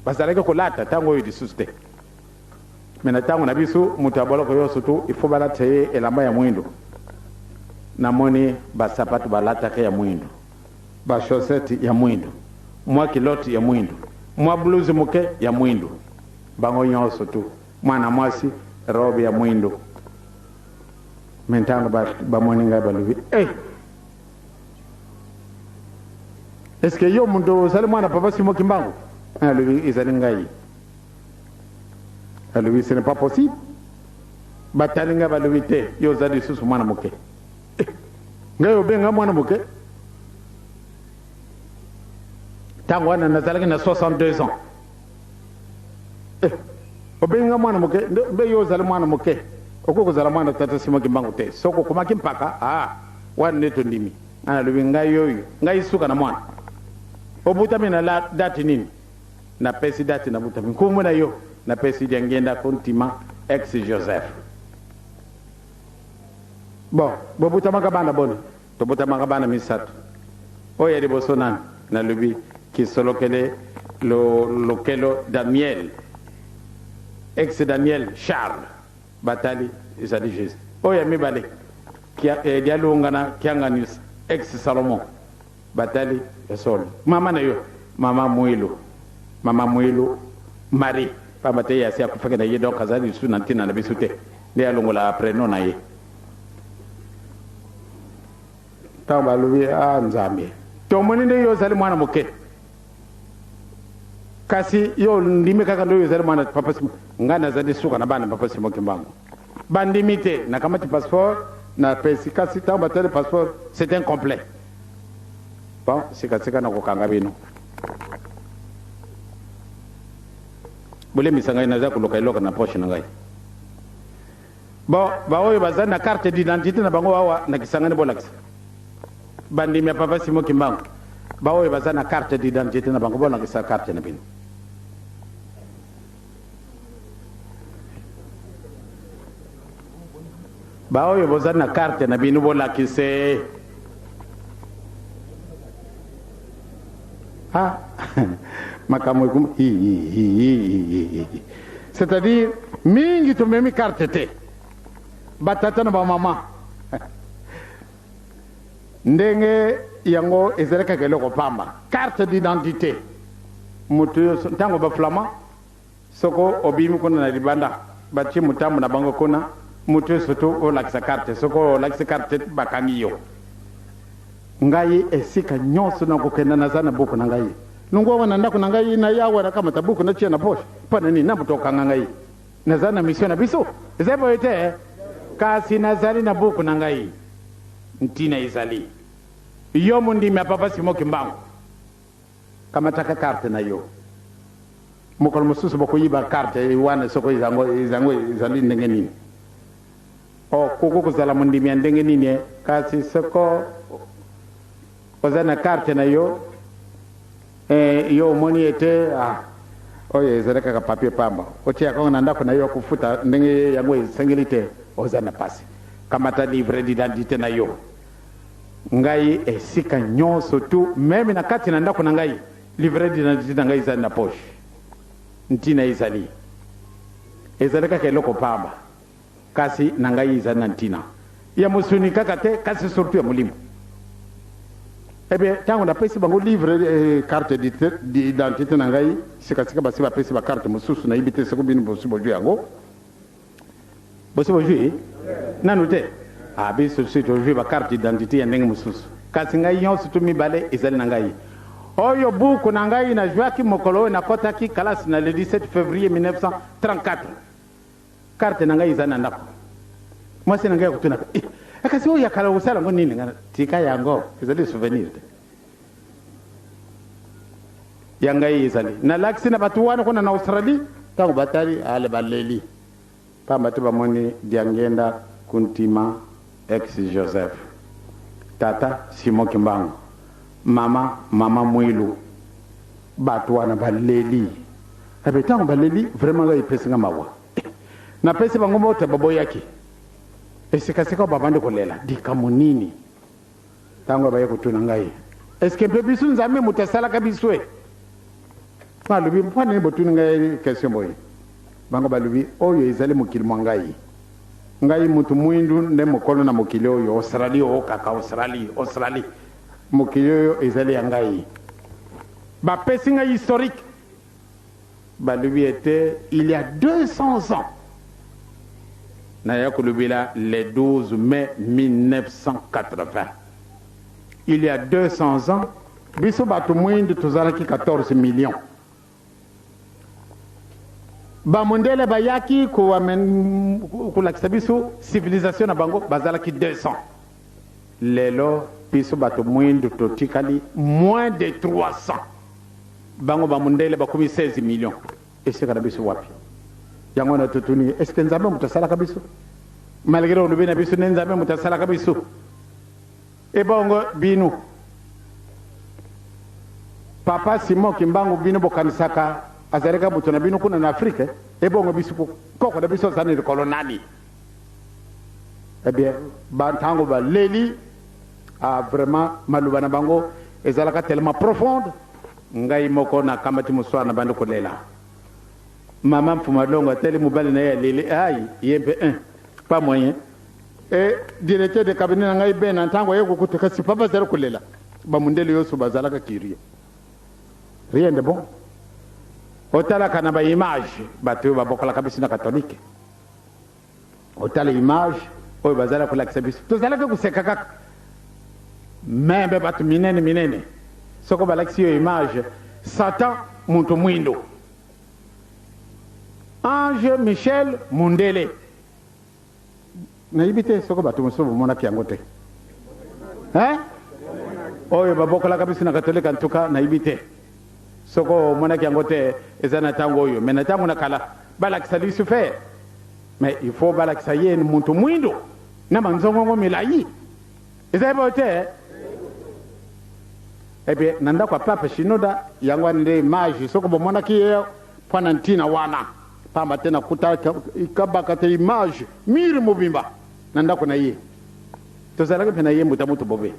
bazalaki kolata ntango oyo lisusu te. Mais na ntango na biso, moto ya boloko nyonso tu, il faut balatisa ye elamba ya mwindu. Namoni basapato balataka ya mwindu, ba chaussette ya mwindu, mwa culotte ya mwindu, mwa blouse moke ya mwindu, bango nyonso tu. Mwana mwasi, robe ya mwindu. Mais ntango bamoni ngai, balobi: "Hey, est-ce que yo moto ozali mwana papa Simo Kimbangu?" Alobi: "Ezali ngai." Alobi: "Ce n'est pas possible." Batali ngai, balobi: "Te, yo ozali lisusu mwana moke." Eh, ngai obenga mwana moke? Ntango wana nazalaki na 62 ans. Eh, obenga mwana moke mbe yo ozali mwana moke, okoki kozala mwana tata Simo Kimbangu te. Soki okomaki mpaka, ah, wana nde tondimi. Ngai nalobi: "Ngai oyo, ngai suka na mwana." "Obutami na la date nini?" Napesi date nabutami. "Nkombo na yo?" Napesi: Diangenda Kontima ex Joseph. "Bon, bobutamaka bana boni?" "Tobutamaka bana misato." "Oyo ya liboso nani?" Nalobi: Kisolokele lo, Lokelo Daniel ex Daniel Charles. Batali, ezali juste. "Oyo ya mibale?" Dialungana Kianganus ex Salomon. Batali, ya solo. "Mama na yo?" "Mama Mwilu, mama Mwilu Marie." Pamba te ye asi akufaki na ye, donc azali lisusu na ntina na biso te, nde alongola prénom na ye. Ntango balobi: "A Nzambe, tomoni nde yo ozali mwana moke, kasi yo ndimi kaka nde oyo ozali mwana papa Simo." Ngai nazali suka na bana papa Simo Kimbangu. Bandimi te. Nakamati passeport, napesi. Kasi ntango batali passeport, c'est incomplet. "Bon, sikasika nakokanga bino. Bolemisa ngai, naza koluka eloko na poche na ngai." Bon, baoyo bazali na carte d'identité na bango awa na Kisangani, bolakisa. Bandimi ya papa Simo Kimbangu, baoyo baza na carte d'identité na bango, bolakisa carte na bino. Baoyo boza na carte na bino, bolakise. Ah, makambo ekuma, c'est-à-dire mingi tomemi carte te, batata na bamama. Ndenge yango ezali kaka eloko pamba, carte d'identité. Moto nyonso, ntango ba Flamands, soko obimi kuna na libanda, batie motambo na bango kuna, moto nyonso to olakisa carte. Soko olakisi carte te, bakangi yo. Ngai esika nyonso nakokenda, naza na buku na ngai. Longwa awa na ndako na ngai naya awa nakamata buku natia na poche mpo na nini? Na moto okanga ngai naza na mission na biso ezali boye te? Kasi nazali na buku na ngai ntina ezali yo mondimi ya Papa Simon Kimbangu kamataka carte na yo mokolo mosusu bokoyiba carte wana soko ezango ezango ezali ndenge nini okoki kozala mondimi ya ndenge nini kasi soko oza na carte na yo eh, yo omoni ete ah, oyo ezali kaka papier pamba otiaka yango na ndako na yo kofuta ndenge yango esengeli te oza na pasi kamata livre d'identité na yo ngai esika nyonso tu meme na kati na ndako na ngai livre d'identité na ngai ezali na poche ntina ezali ezali kaka eloko pamba kasi na ngai ezali na ntina ya mosuni kaka te kasi surtout ya molimo. Eh bien ntango napesi bango livre eh, carte d'identité na ngai sikasika basi bapesi bacarte mosusu nayebi te soko bino bosi bozwi yango bosi bozwi nanu te ah, biso si tozwi bacarte d'identité ya ndenge mosusu kasi ngai nyonso tu mibale ezali na ngai oyo buku na ngai nazwaki mokolo oyo nakɔtaki kalasi na le 17 février 1934 carte na ngai eza na ndako mwasi na ngai akotunaka eh, kasi oyo ya kala kosala yango nini ngai tika yango ezali souvenir te ya ngai ezali nalakisi na bato wana kuna na Australie ntango batali ale baleli pamba te bamoni Diangenda Kuntima ex Joseph tata Simon Kimbangu mama mama Mwilu bato wana baleli ebe ntango baleli vraiment ngai epesi nga mawa napesi bango mbote baboyaki esikasika babandi kolela likambo nini ntango baye kotuna ngai eske mpe biso Nzambe moto asalaka biso e balobi mpo nini botuni ngai question boye bango balobi oyo ezali mokili mwa ngai ngai motu mwindu nde mokolo na mokili oyo Australie oyo kaka Australie Australie mokili oyo ezali ya ngai bapesi ngai historique balobi ete il y a 200 ans naya kolobela le 12 mai 1980 il y a 200 ans biso bato mwindu tozalaki 14 millions bamondele bayaki kolakisa biso civilisation na bango bazalaki 200 lelo biso bato mwindu totikali moins de 300 bango bamondele bakomi 16 millions esika na biso wapi yango wana totuni est ce que Nzambe moto asalaka biso malgré olobi na biso nde Nzambe moto asalaka biso ebongo bino Papa Simon Kimbangu bino bokanisaka azalaka moto na bino kuna na Afrique ebongo biso koko na biso azali likolo nani eh bien bantango baleli ah, vraiment maloba na bango ezalaka tellement profonde ngai moko nakamati moswara na bandi kolela mama Mfuma Longo atali mobali na ye aleli ai ye mpe un pas moyen e directeur de cabinet na ngai be na ntango aye kokuta kasi papa azali kolela bamundele nyonso bazalaka curieux rien de bon otalaka na baimage bato oyo babokolaka biso na catholique otala image oyo bazala kolakisa biso tozalaki koseka kaka meme bato minene minene soko balakisi yo image Satan moto mwindo ange Michel mundele nayebi te soko bato mosusu bomonaki yango te hein? Oyo babokolaka biso na katolike antuka nayebi te soko omonaki yango te eza na ntango oyo me na ntango na kala balakisa Lucifer mais il faut balakisa ye moto mwindo na manzongongo milai ezali boyo te eh bien na ndako ya Pape Shinoda yango wana nde image soko bomonaki ye mpo na ntina wana pamba te nakuta kabaka te image mire mobimba na ndako na ye tozalaki mpe na ye mbuta mutu bobe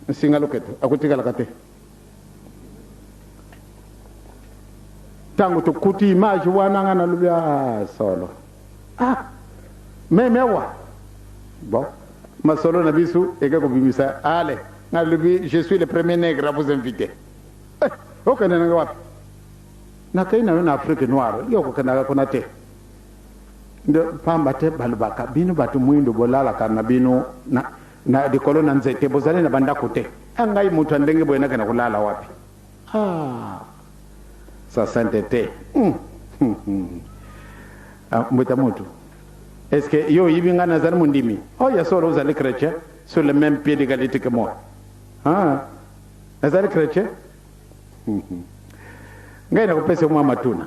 nsinga loketo akotikalaka te ntango tokuti image wana nga nalobi ah, solo ah meme awa bon masolo na biso eke kobimisa ale nga lobi je suis le premier nègre à vous inviter eh, okende nanga wapi nakei na yo na Afrique noire yo kokendaka kuna te nde pamba te balobaka bino bato mwindo bolalaka na bino na, na likolo na nzete bozali na bandako te ngai moto ya ndenge boye nakenda kolala wapi. Ah sa sainteté. Hum. Hum, hum. Ah, mbuta mutu. Est-ce que yo oyibi ngai nazali mondimi? Oh ya solo ozali chrétien sur le même pied d'égalité que moi. Ah, nazali chrétien? Ngai nakopesa yo mwa matuna.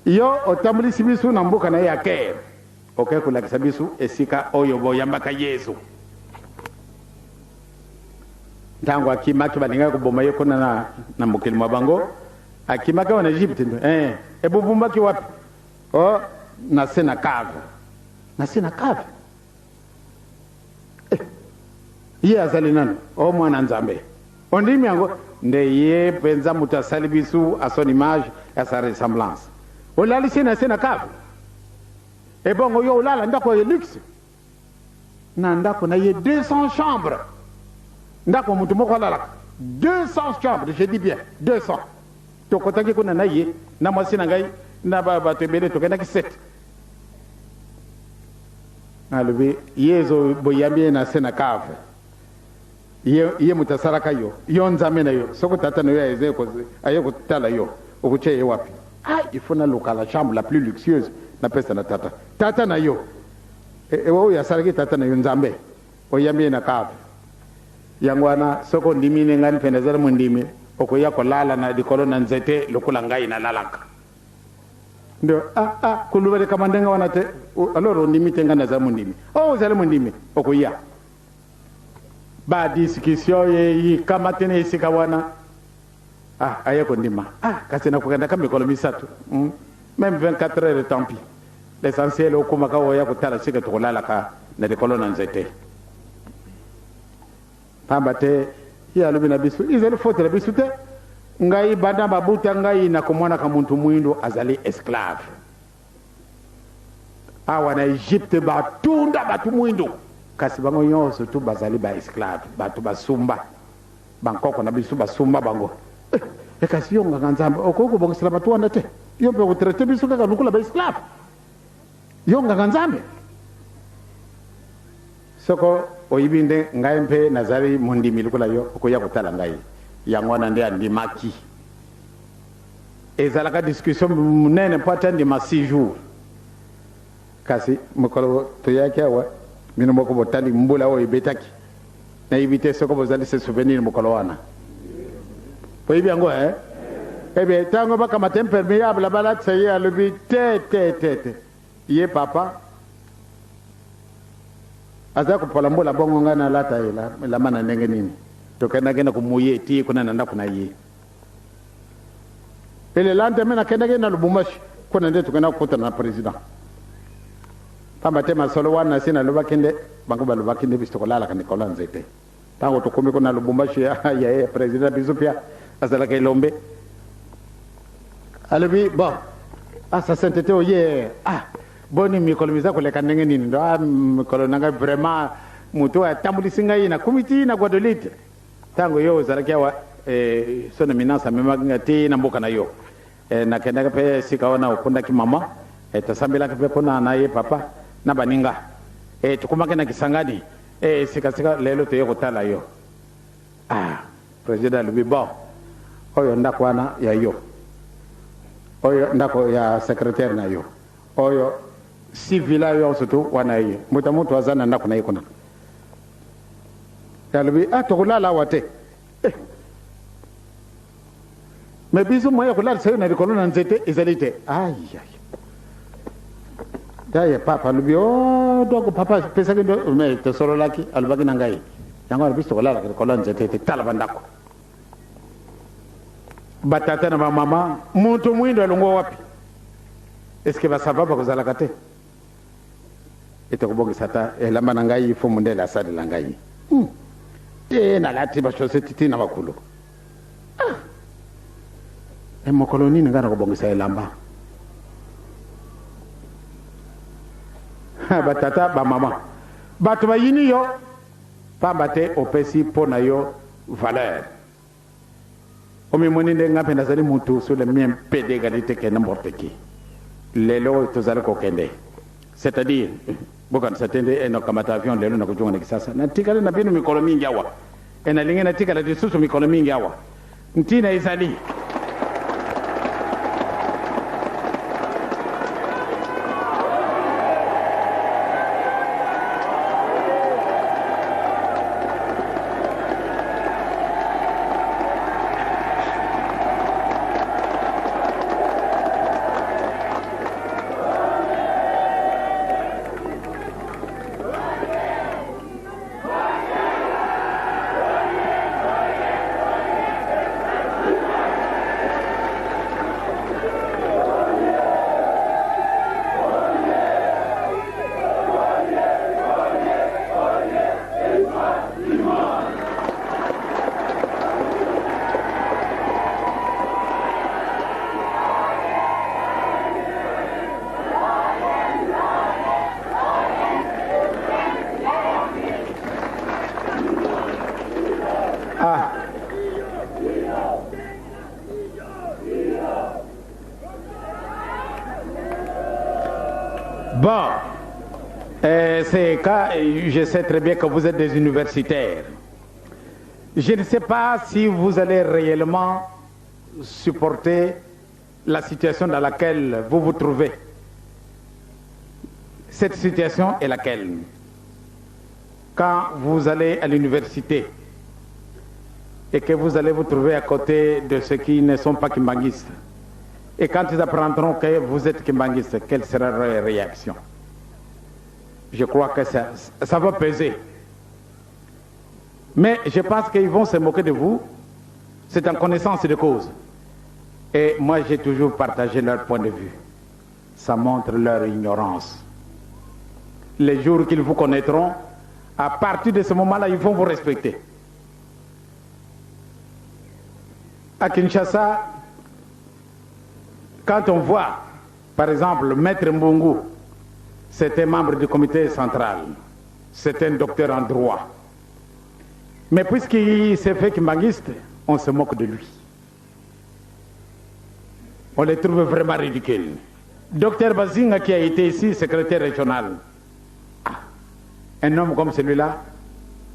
Yo otambulisi biso na mboka na ye ya Caire, okei kolakisa biso esika oyo boyambaka Yezu. Ntango akimaki, balingaki koboma ye kuna na, na mokili mwa bango. Akimaki awa na Egypte. Eh, ebobumbaki wapi? Oh, na se na cave. Na se na cave. Eh, ye azali nani? O mwana Nzambe. Ondimi yango? Nde ye mpenza moto asali biso à son image, à sa ressemblance. Olalisi na se na cave. Ebongo yo olala ndako ya luxe. Na ndako na ye 200 chambres. Ndako moto moko alalaka 200 chambres, je dis bien 200. Tokotaki kuna na ye na mwasi na ngai na bato ebele, tokendaki 7. Alobi Yezu boyambi ye na se na cave. Ye, ye moto asalaka yo, yo Nzambe na yo. Soko tata na yo aye kotala yo, okotia ye wapi? Ah, il faut naluka la chambre la plus luxueuse napesa na tata. Tata na yo e, e, oyo asalaki tata na yo Nzambe, oyambi ye na cave. Yango wana soki ondimi ne ngai mpe nazali mondimi, okoya kolala na likolo na nzete lokola ngai nalalaka. Nde ah ah koloba likambo ndenge wana te. Alors ondimi te ngai nazali mondimi. Oh ozali mondimi, okoya. Ba discussion eyikamati na esika wana. Ah aye kondima. Ah kasi nakokendaka mikolo misato. Meme 24 heures tant pis. L'essentiel okomaka oya kotala sika tokolalaka na likolo na nzete. Pamba te ye alobi na biso, ezali faute na biso te. Ngai banda babuta ngai nakomonaka muntu muindu azali esclave. Awa na Egypte batunda batu muindu, kasi bango nyonso tu bazali ba esclave, batu basumba. Bankoko na biso basumba bango. Eh, eh, kasi yo nganga Nzambe okoki kobongisela batu wana te? Yo mpe okotraite biso kaka lokola ba esclave? Yo nganga Nzambe? Soko oyibi nde ngai mpe nazali mondimi lokola yo, okoya kotala ngai. Yango wana nde andimaki. Ezalaka discussion monene mpo ate andima 6 jours. Kasi mokolo toyaki awa, bino moko botali mbula oyo ebetaki. Nayebi te soko bozali se souvenir mokolo wana. Boyebi yango eh? Eh bien, tango bakamata impermeable balatisa ye, alobi te te te te. Ye papa aza kopola mbula bongo ngai nalata elamba na ndenge nini? Tokendaki na komuye ti kuna na ndako na ye. Et le lendemain nakendaki na Lubumbashi kuna nde tokenda kokutana na president. Pamba te masolo wana si nalobaki nde bango balobaki nde biso tokolalaka likolo ya nzete. Ntango tokomi kuna Lubumbashi ya ya president biso pia azalaka elombe. Alobi bon, ah sa sainteté oye, ah boni mikolo miza koleka ndenge nini? Ndo ah mikolo na ngai vraiment moto oyo atambulisi ngai nakomi ti na Guadeloupe. Ntango yo ozalaki awa eh, son eminence amemaki ngai ti na mboka na yo. Eh, nakendaki mpe esika wana okundaki mama eh, tosambelaki mpe kuna na ye papa na baninga eh, tokomaki na Kisangani eh, sikasika lelo toye kotala yo. Ah, president alobi bon, oyo ndako wana ya yo, oyo ndako ya secrétaire na yo, oyo si villa yonso tu wana ye moto moto aza na ndako na ye kuna. Alobi ah, tokolala awa te eh. Me biso moyen ya kolalisa yo na likolo na nzete ezali te. Ai ai daye papa alobi oh, donc papa apesaki ndo me tosololaki, alobaki na ngai yango wana biso tokolalaka likolo ya nzete te. Tala bandako batata na bamama, moto mwindo alongwa wapi? Eske basava bakozalaka te? Ete kobongisa ata elamba na ngai fo mondele asalela ngai te, nalati bachaussette ti na makolo. Ah, e mokolo nini ngai nakobongisa elamba? Batata bamama, bato bayini yo pamba te opesi mpo na yo valeur. Omimoni nde ngai mpe nazali mutu sur le même pied d'égalité que n'importe qui. Lelo oyo tozali kokende, c'est-à-dire bokanisa te nde nakamata avion lelo nakozonga na Kisasa. Natikali na bino mikolo mingi awa e nalingi natikala lisusu mikolo mingi awa. Ntina ezali. Ah. Bon, c'est quand je sais très bien que vous êtes des universitaires. Je ne sais pas si vous allez réellement supporter la situation dans laquelle vous vous trouvez. Cette situation est laquelle? Quand vous allez à l'université et que vous allez vous trouver à côté de ceux qui ne sont pas kimbanguistes, et quand ils apprendront que vous êtes kimbanguiste, quelle sera leur réaction? Je crois que ça va peser. Mais je pense qu'ils vont se moquer de vous. C'est en connaissance de cause. Et moi, j'ai toujours partagé leur point de vue. Ça montre leur ignorance. Les jours qu'ils vous connaîtront, à partir de ce moment-là, ils vont vous respecter. À Kinshasa, quand on voit, par exemple, Maître Mbungu, c'était membre du comité central, c'était un docteur en droit. Mais puisqu'il s'est fait kimbanguiste, on se moque de lui. On le trouve vraiment ridicule. Docteur Bazinga qui a été ici secrétaire régional. Ah, un homme comme celui-là,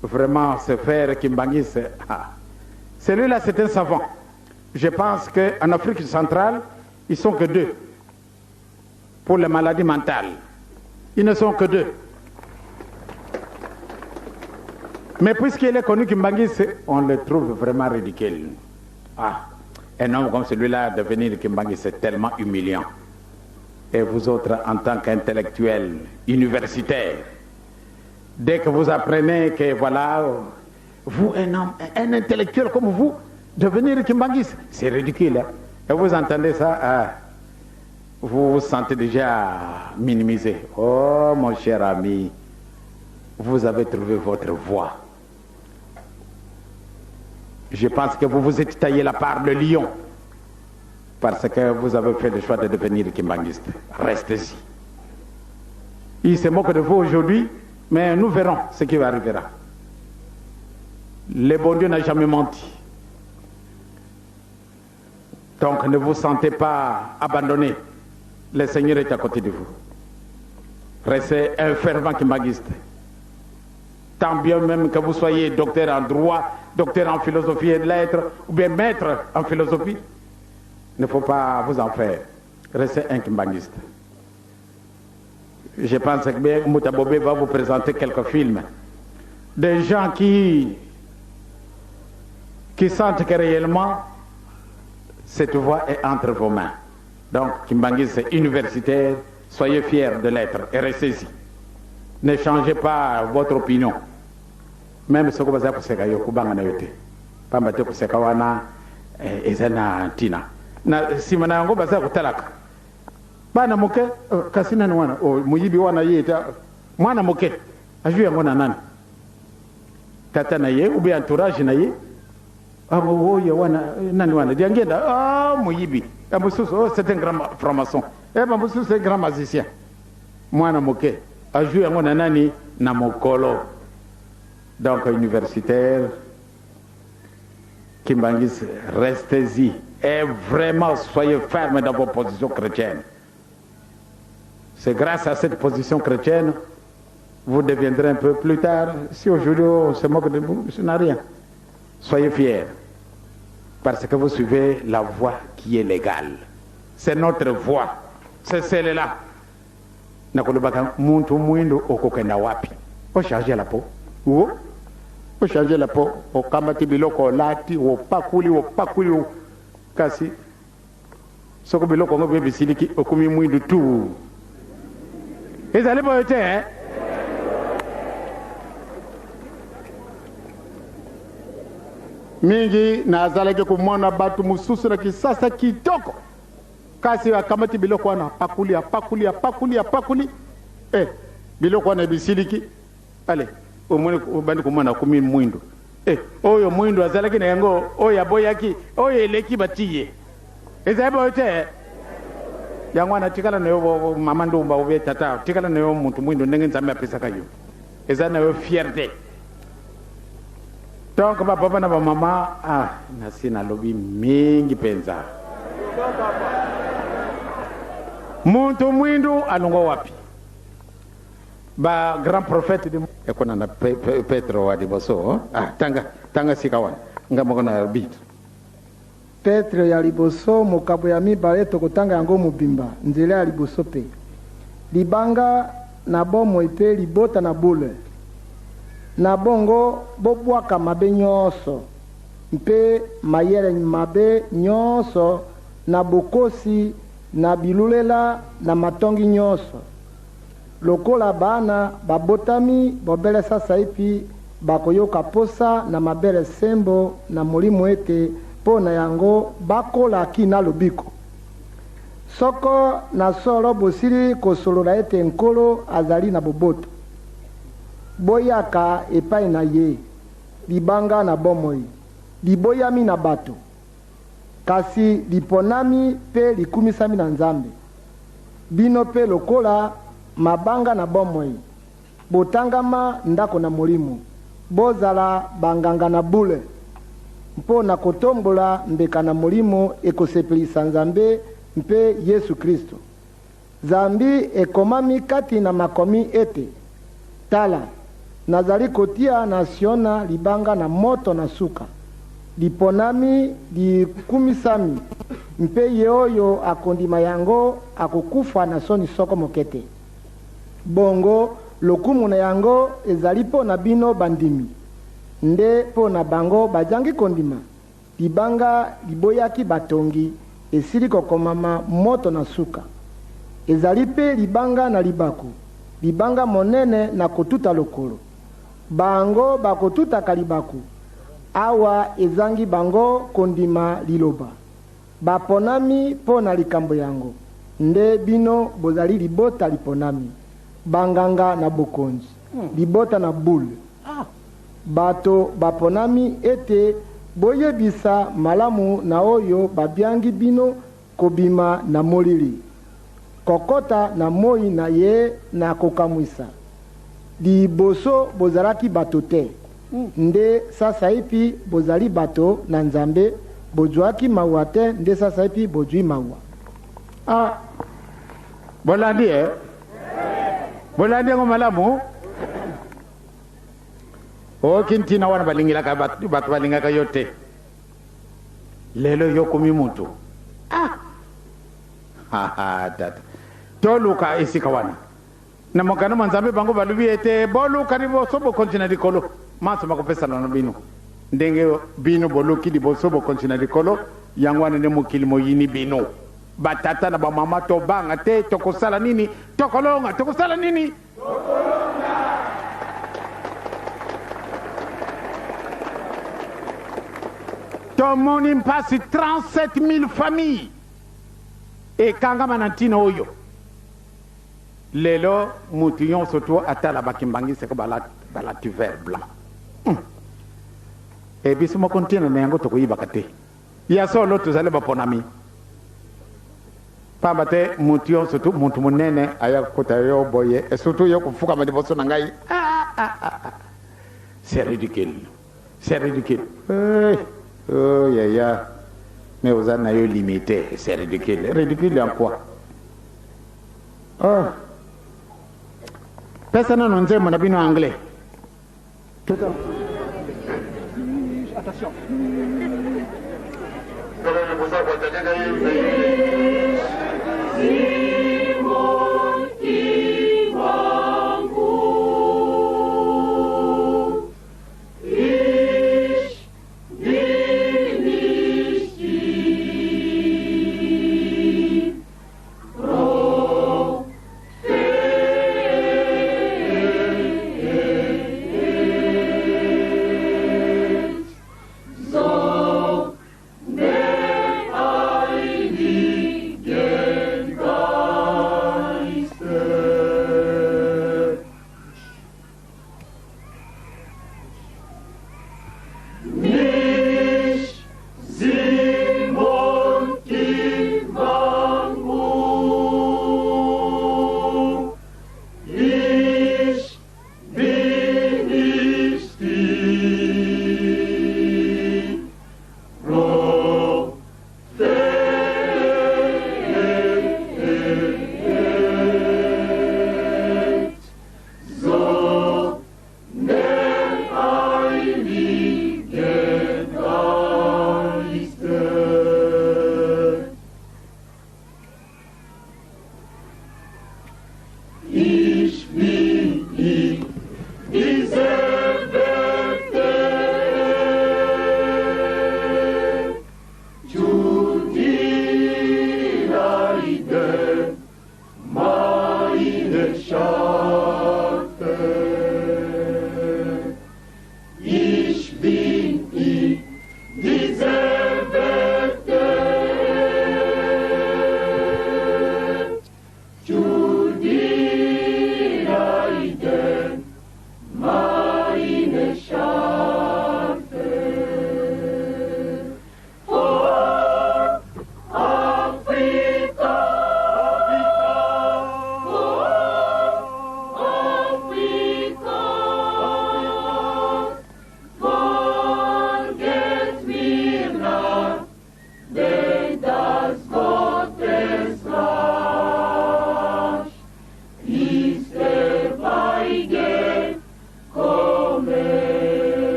vraiment se faire kimbanguiste. Ah. Celui-là, c'est un savant. Je pense qu'en Afrique centrale, ils ne sont que deux. Pour les maladies mentales. Ils ne sont que deux. Mais puisqu'il est connu kimbanguiste, on le trouve vraiment ridicule. Ah, un homme comme celui-là, devenir kimbanguiste, c'est tellement humiliant. Et vous autres, en tant qu'intellectuels, universitaires, dès que vous apprenez que voilà, vous, un homme, un intellectuel comme vous, devenir kimbanguiste, c'est ridicule. Hein? Et vous entendez ça, ah, vous vous sentez déjà minimisé. Oh, mon cher ami, vous avez trouvé votre voie. Je pense que vous vous êtes taillé la part de lion parce que vous avez fait le choix de devenir kimbanguiste. Restez-y. Il se moque de vous aujourd'hui, mais nous verrons ce qui va arriver. Le bon Dieu n'a jamais menti. Donc ne vous sentez pas abandonné. Le Seigneur est à côté de vous. Restez un fervent kimbanguiste. Tant bien même que vous soyez docteur en droit, docteur en philosophie et lettres, ou bien maître en philosophie, il ne faut pas vous en faire. Restez un kimbanguiste. Je pense que bien Moutabobé va vous présenter quelques films. Des gens qui sentent que réellement, cette voie est entre vos mains. Donc, kimbanguiste universitaire, soyez fiers de l'être et restez-y. Ne changez pas votre opinion. Même si vous avez kuseka yo kubanga na yote. Pamba te kuseka wana eza na ntina. Na sima na yango baza kutalaka. Bana moke kasi nani wana oh, muyibi wana ye ta mwana moke azwi yango na nani? Tata na ye ou bien entourage na ye. Ah oyo wana nani wana diangenda ah muyibi. Ah mususu oh, c'est un grand franc-maçon. Eh ba mususu c'est un grand magicien. Mwana moke azwi yango na nani? Na mokolo. Donc universitaire kimbanguiste, restez-y et vraiment soyez ferme dans vos positions chrétiennes. C'est grâce à cette position chrétienne, vous deviendrez un peu plus tard. Si aujourd'hui on se moque de vous, ce n'est rien. Soyez fiers. Parce que vous suivez la voie qui est légale. C'est notre voie. C'est celle-là. Nakolobaka muntu mwindo okokenda wapi? Ocharge la peau. Wo? Ocharge la peau. Okamati biloko olati, opakuli, opakuli. Kasi soko biloko yango mpe bisiliki okomi mwindu tu. Ezali boye te, eh? Mingi nazalaki komona bato mosusu na Kisasa kitoko, kasi akamati biloko wana apakuli, apakuli, apakuli, apakuli, eh, biloko wana ebisiliki. Ale omoni, obandi komona akomi mwindu. Eh, oyo mwindu azalaki na yango, oyo aboyaki, oyo eleki batiye. Ezali boye te? Yango wana tikala na yo mama ndumba obe tata, tikala na yo mutu mwindu ndenge Nzambe apesaka yo. Eza na yo fierté. Donc ba papa na ba mama, ah, nasi nalobi mingi mpenza. Muntu mwindu alongwa wapi? Ba grand prophète di ekona na Petro wa liboso. Ah, tanga tanga sika wana nga moko na bit. Petro ya liboso mokapo ya mibale, tokotanga yango mobimba, nzela ya liboso mpe libanga na bomoi mpe libota na bule. Na bongo bobwaka mabe nyonso mpe mayele mabe nyonso na bokosi na bilulela na matongi nyonso. Lokola bana babotami bobele sasaipi bakoyoka posa na mabele sembo na molimo ete mpo na yango bakola kina lobiko. Soko na solo bosili kosolola ete Nkolo azali na boboto, boyaka epai na ye, libanga na bomoi, liboyami na bato, kasi liponami mpe likumisami na Nzambe. Bino mpe lokola mabanga na bomoi, botangama ndako na molimo, bozala banganga na bule, mpo na kotombola mbeka na molimo ekosepelisa Nzambe mpe Yesu Kristo. Zambi ekomami kati na makomi ete, Tala, nazali kotia na Siona libanga na moto na suka, liponami, likumisami, mpe ye oyo akondima yango akokufa na soni soko moke te. Bongo lokumu na yango ezali mpo na bino bandimi, nde mpo na bango bajangi kondima, libanga liboyaki batongi esili kokomama moto na suka. Ezali mpe libanga na libaku, libanga monene na kotuta lokolo. Bango bakotutaka libaku, awa ezangi bango kondima liloba. Baponami mpo na likambo yango, nde bino bozali libota liponami, banganga na bokonzi, libota na bule, bato baponami ete boyebisa malamu na oyo babiangi bino kobima na molili, kokota na moi na ye na kokamwisa. Liboso bozalaki bato te, nde sasaipi bozali bato na Nzambe, bozwaki mawa te, nde sasaipi bozwi mawa. Ah, bolandi eh? Bolandi yango malamu? Oyoki ntina wana balingilaka bato, bato balingaka yo te. Lelo yo komi mutu. Ah! Ha ha tata. Toluka esika wana. Na mokanda mwa Nzambe bango balobi ete boluka liboso bokonzi na likolo, manso makopesana na bino. Ndenge bino boluki liboso bokonzi na likolo, yango wana nde mokili moyini bino. Batata na bamama, tobanga te, tokosala nini? Tokolonga! Tokosala nini? Tomoni mpasi 37 000 familles ekangama na ntina oyo. Lelo mutu yonso tu atala ba kimbanguiste ko balati vert blanc. E biso moko ntina na yango tokoyibaka te. Ya solo tozali baponami. Pamba te mutu yonso tu mutu monene aya kokuta yo boye et surtout yo kofukama liboso na ngai. Ah, ah, ah, ah. C'est ridicule. C'est ridicule. Hey, oh yaya. Mais oza na yo limité. C'est ridicule. Ridicule en quoi? Oh. Pesa nano nzembo na bino anglais. Attention. Tala liboso ya koatakaka ye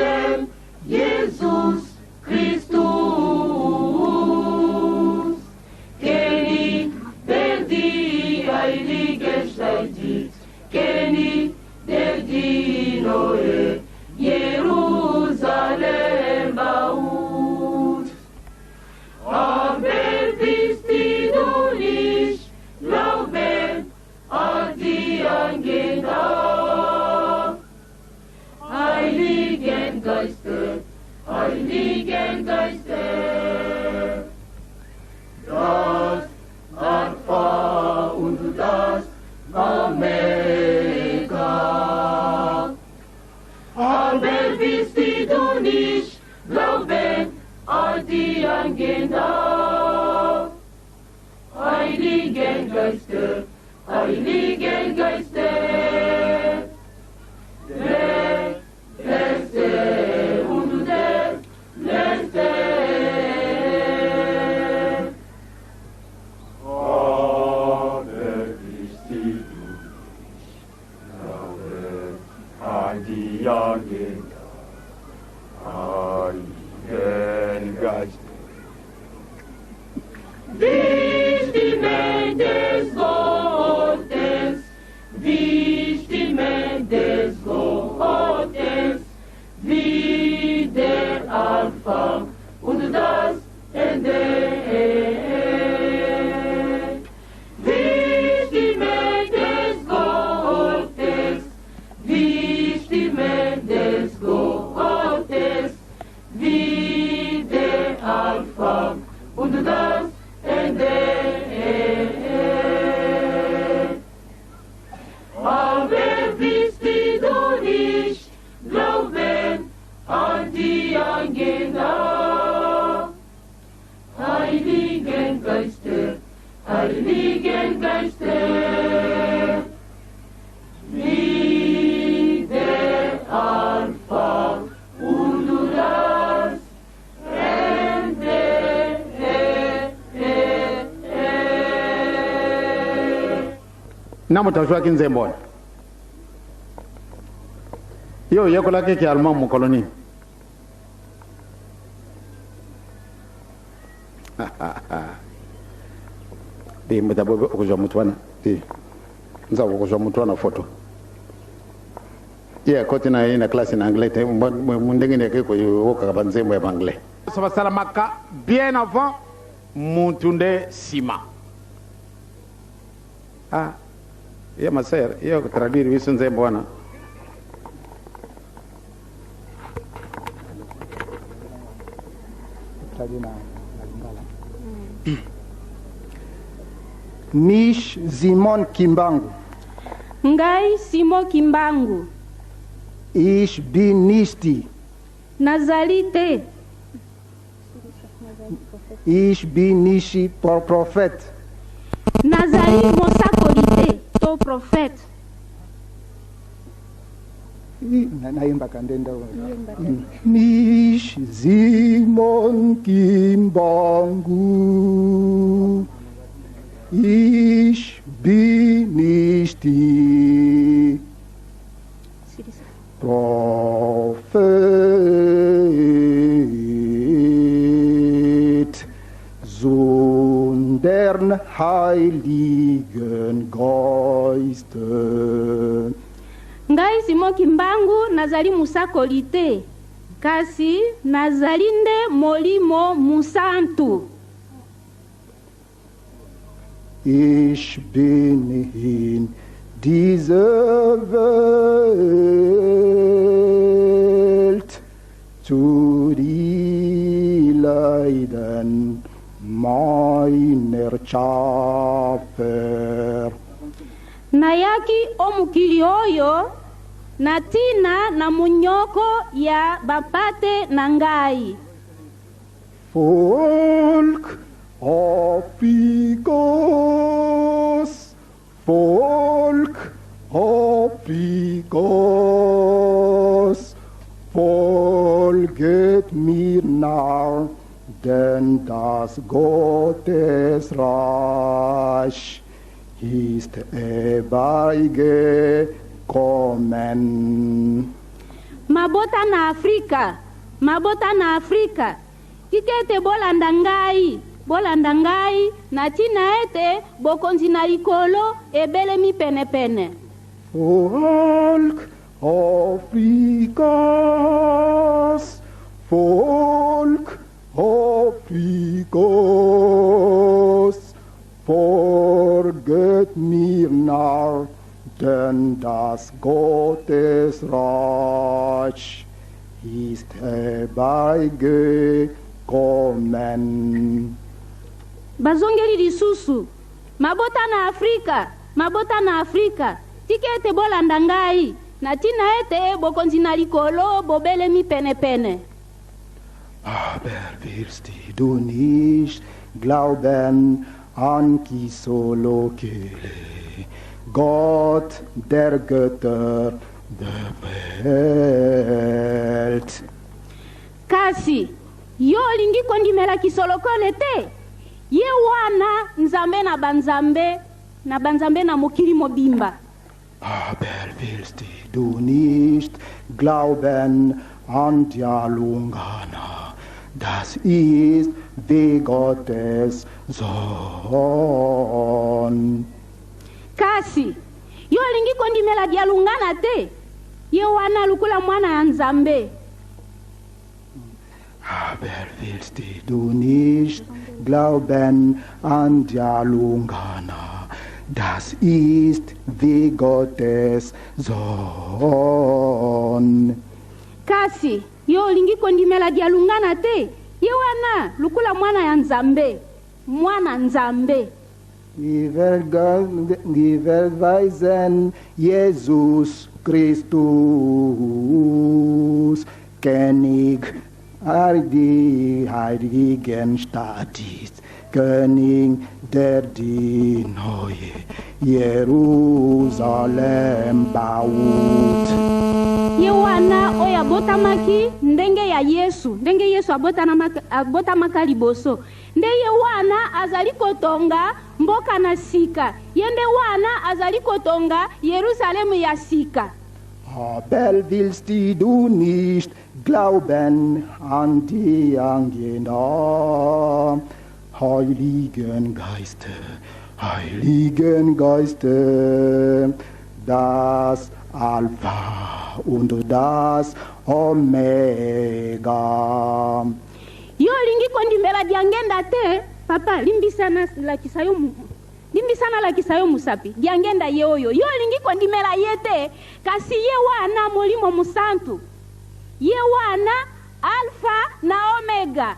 Zaire. Anfang und das Ende. Alpha und das Ende. Aber willst du nicht glauben an die Angela? Heiligen Geister, Heiligen Geister, wie der Alpha und das Ende. Na moto azwaki nzembo wana yo oyekolaki ki allemand mokolo nini te moto abobi okozwa moto wana te nzambe okozwa moto wana foto ye akoti na ye na classe na anglais te ndenge nini akei koyokaka banzembo ya baanglais basalamaka bien avant mutu nde nsima ah ye ma sœur ye kotraduire biso nzembo wana. Mich Simon Kimbangu. Ngai Simon Kimbangu. Ich bin nicht die. Nazali te. Ich bin nicht Prophet. Nazali mosakoli te to prophète. Nayembaka nde ndo. Mich Simon Kimbangu. Ich bin nicht die Prophet, sondern Heiligen Geiste. Ngai Simon Kimbangu nazali mosakoli te, kasi nazali nde Molimo Mosantu. Ich bin in dieser Welt zu die Leiden meiner Schaffer. Nayaki o mokili oyo na ntina na monyoko ya bampate na ngai. Volk Afrikas, Volk Afrikas, folget mir nach, denn das Gottes Reich ist herbeigekommen. Mabota na Afrika, mabota na Afrika, tika ete bolanda ngai, bolanda ngai na ntina ete bokonzi na likolo ebelemi penepene. Volk Afrikas, Volk Afrikas, folget mir nach, denn das Gottes Reich ist herbeigekommen. Bazongeli lisusu, Mabota na Afrika, mabota na Afrika, tika ete bolanda ngai, na ntina ete bokonzi na likolo bobelemi penepene. Aber willst du nicht glauben an Kisolokele, Gott der Götter der Welt? Kasi yo olingi kondimela Kisolokole te? Ye wana Nzambe na banzambe na banzambe na mokili mobimba. Aber willst du nicht glauben an Dialungana, das ist wie Gottes Sohn? Kasi yo olingi kondimela Dialungana te? Ye wana lokola mwana ya Nzambe. Aber willst du nicht glauben an Dialungana, das ist wie Gottes Sohn? Kasi yo olingi kondimela Dialungana te? Ye wana lokola mwana ya Nzambe, mwana Nzambe. Die Welt, die Welt weisen, Jesus Christus, König die heiligen Stadt ist, König, der die neue Jerusalem baut. Ye wana oyo abotamaki ndenge ya Yesu, ndenge Yesu abotamaka liboso. Nde ye wana azali kotonga mboka na sika. Ye nde wana azali kotonga Yerusalemu ya sika. Aber willst du nicht glauben an die Angena, Heiligen Geiste, Heiligen Geiste, das Alpha und das Omega. Yo olingi kondimela diangenda te, papa, limbisa nalakisa yo limbisa nalakisa yo mosapi. Diangenda ye oyo. Yo olingi kondimela ye te, kasi ye wana Molimo Mosantu. Ye wana Alpha na Omega.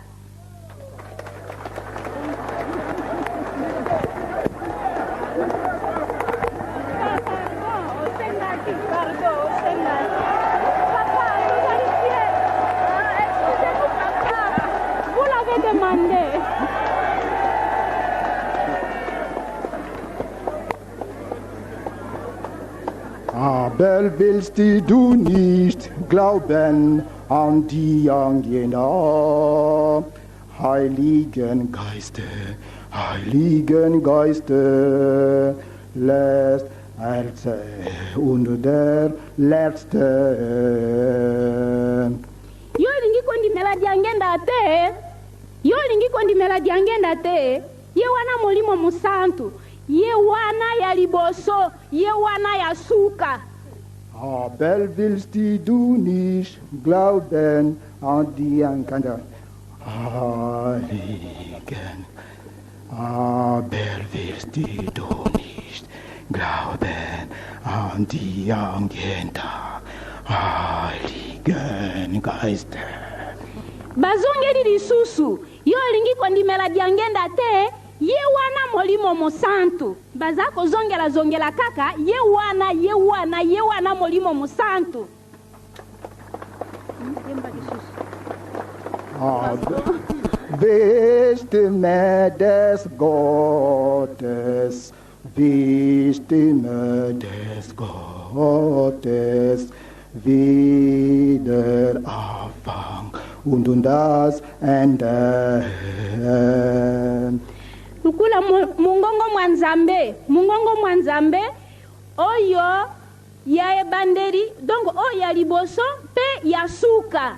Aber willst du nicht glauben an die Angena, Heiligen Geiste, Heiligen Geiste, lässt Erste und der Letzte. Yo olingi kondimela diangenda te, yo olingi kondimela diangenda te. Ye wana Molimo Mosantu, ye wana ya liboso, ye wana ya suka. Aber willst du nicht glauben an die Angena, Heiligen, aber willst du nicht glauben an die Angena, Heiligen Geiste. Bazongeli lisusu, yo olingi kondimela diangenda te, ye wana Molimo Mosantu. Baza kozongela zongela kaka, ye wana, ye wana, ye wana Molimo Mosantu. Die Stimme des Gottes, die Stimme des Gottes, wie der Anfang und das Ende. Lukula mungongo mwa Nzambe, mungongo mwa Nzambe, oyo ya ebandeli, donc oyo ya liboso pe ya suka.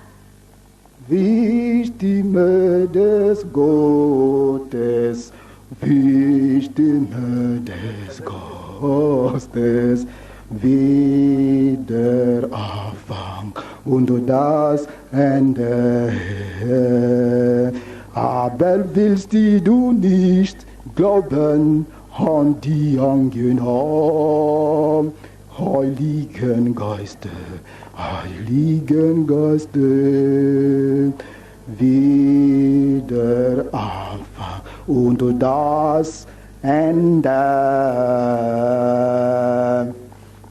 Die Stimme des Gottes, die Stimme des Gottes, wie der Anfang und das Ende. Aber willst du nicht glauben an die Angena, Heiligen Geiste, Heiligen Geiste, wie der Anfang und das Ende.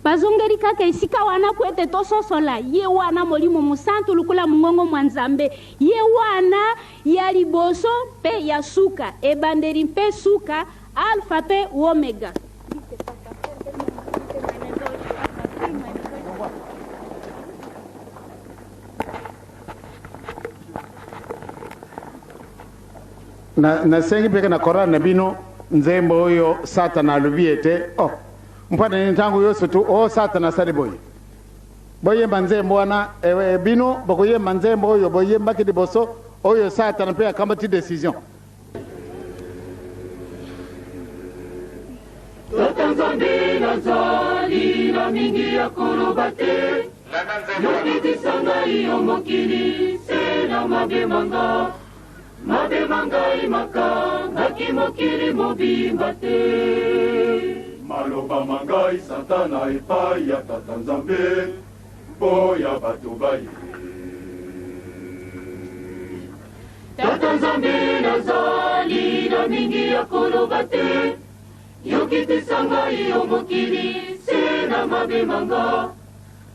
Bazongeli kaka esika wana po ete tososola ye wana Molimo Mosantu lokola mongongo mwa Nzambe, ye wana ya liboso mpe ya suka, ebandeli mpe suka, Alpha mpe Omega. Nasengi mpe na Koran na bino nzembo oyo Satana alobi ete oh mpona nini ntango nyonso tu oh Satana asali boye. Boyemba nzembo wana, bino bokoyemba nzembo oyo boyembaki liboso oyo Satana mpe akamati décision. Tata Nzambe nazali na mingi ya koloba te, yobikisa ngai yo mokili se na mabe manga, mabe mangai makangaki mokili mobimba te. Maloba mangai Satana epai ya Tata Nzambe mpo ya bato baye. Tata Nzambe, nazali na mingi ya koloba te. Yokitisa ngai o mokili se na mabe manga.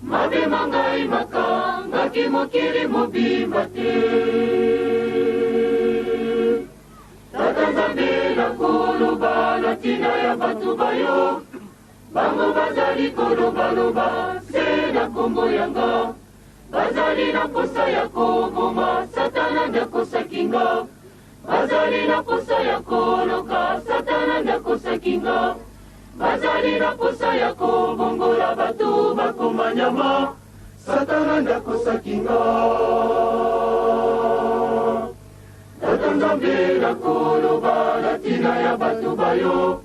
Mabe ma ngai makangaki mokili mobimba te. Tata Nzambe, nakoloba na ntina ya bato ba yo. Bango bazali kolobaloba se na nkombo ya nga. Bazali na mposa ya koboma, Satana nde akosaki nga. Bazali na mposa ya koloka, Satana nde akosaki nga. Bazali na mposa ya kobongola bato bakoma nyama, Satana nde akosaki nga. Tata Nzambe, nakoloba na ntina ya bato ba yo.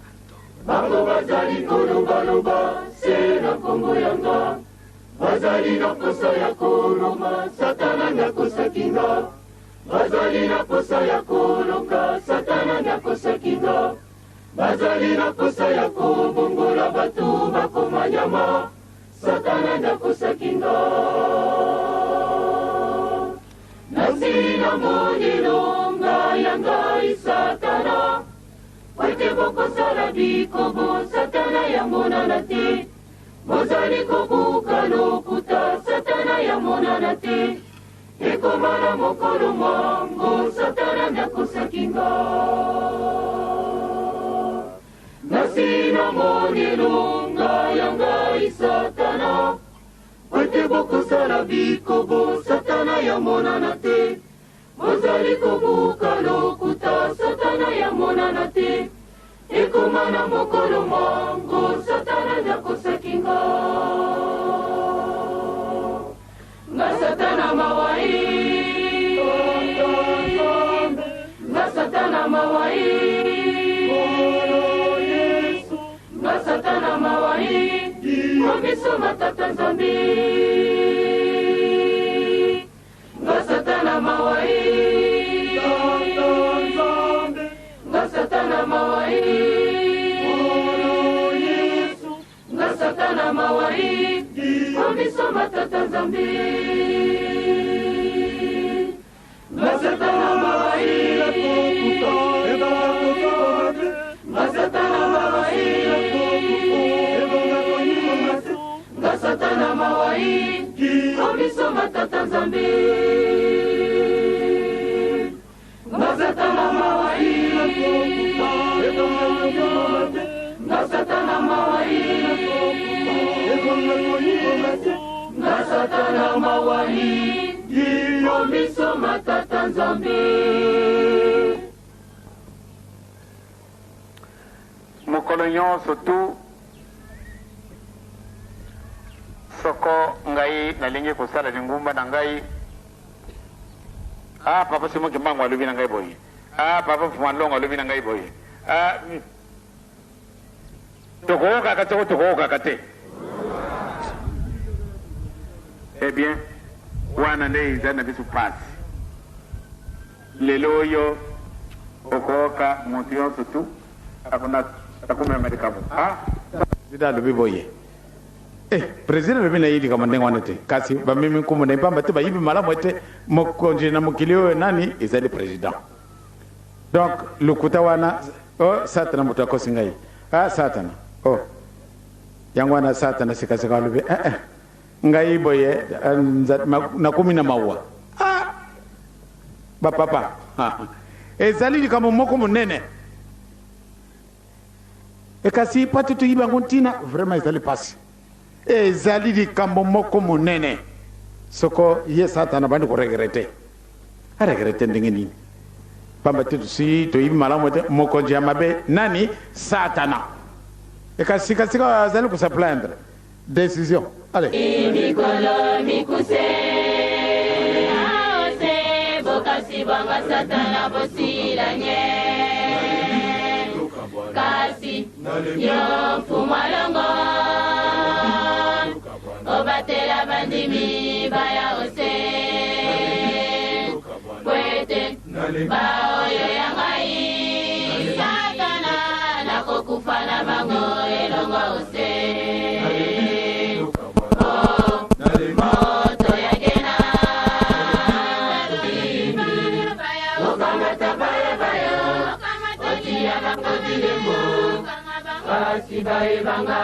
Bango bazali kolobaloba se na nkombo ya nga. Bazali na mposa ya koloma, Satana nde akosaki nga. Bazali na mposa ya koloka, Satana nde akosaki nga. Bazali na mposa ya kobongola bato bakoma nyama, Satana nde akosaki nga. Nasi namoni elonga ya ngai Satana, po ete bokosala bikobo, Satana yamonana te. Bozali kobuka lokuta, Satana yamonana te. Ekoma na mokolo mwango, Satana nde akosaki nga. Nasi namoni elonga ya ngai Satana, po ete bokosala bikobo, Satana yamonana te. Bozali kobuka lokuta, Satana yamonana te. Ekoma na mokolo mwango, Satana nde akosaki nga. Nga Satana mawa e, nga Satana mawa e, nga Satana mawa e, omiso matata Nzambe. Nga Satana mawa e, nga Satana mawa e, nga Satana mawa e, omiso matata Nzambe. Nga Satana mawa e, nga Satana mawa e, nga Satana mawa e, omiso matata Nzambe. Nga Satana mawa e, nga Satana mawa e, nga Satana mawa e, omiso matata Nzambe. Mokolo nyonso tu soko ngai nalingi kosala lingumba na ngai, ah, papa Simon Kimbangu alobi na ngai boye, ah, papa Mfuma Longo alobi na ngai boye, ah, Tokokaka soko tokokaka te. Eh bien, wana nde eza na biso pasi. Lelo oyo okoyoka moto yonso tu akona akomema likambo. Ah, president alobi boye. Eh, president alobi na ye likambo ndenge wana te. Kasi bamemi nkumu na ye pamba te bayibi malamu ete mokonzi na mokili oyo nani ezali president. Donc lokuta wana, oh, Satana moto akosi ngai. Ah, Satana. Oh. Yango wana Satana sikasika alobi, eh, eh. Ngai boye, eh, nakomi na mawa. Ah! Ba papa. Ah. Ezali likambo moko monene. E kasi pati toyibi yango ntina, vraiment ezali pasi. Ezali likambo moko monene. Soko ye Satana abandi ko regretter. A regretter ndenge nini? Pamba te tosi toyibi malamu te mokonzi ya mabe nani? Satana. E kasi sika sika azali ko se plaindre. Decision. Allez. Mikolo mikuse aose bokasi bwanga Satana bosila nye kasi yo mfumu alongo obatela bandimi baya ose pwete baoyo ya ngai Satana nakokufa na bango elongo ose. Moto ya kena Basi bayebanga.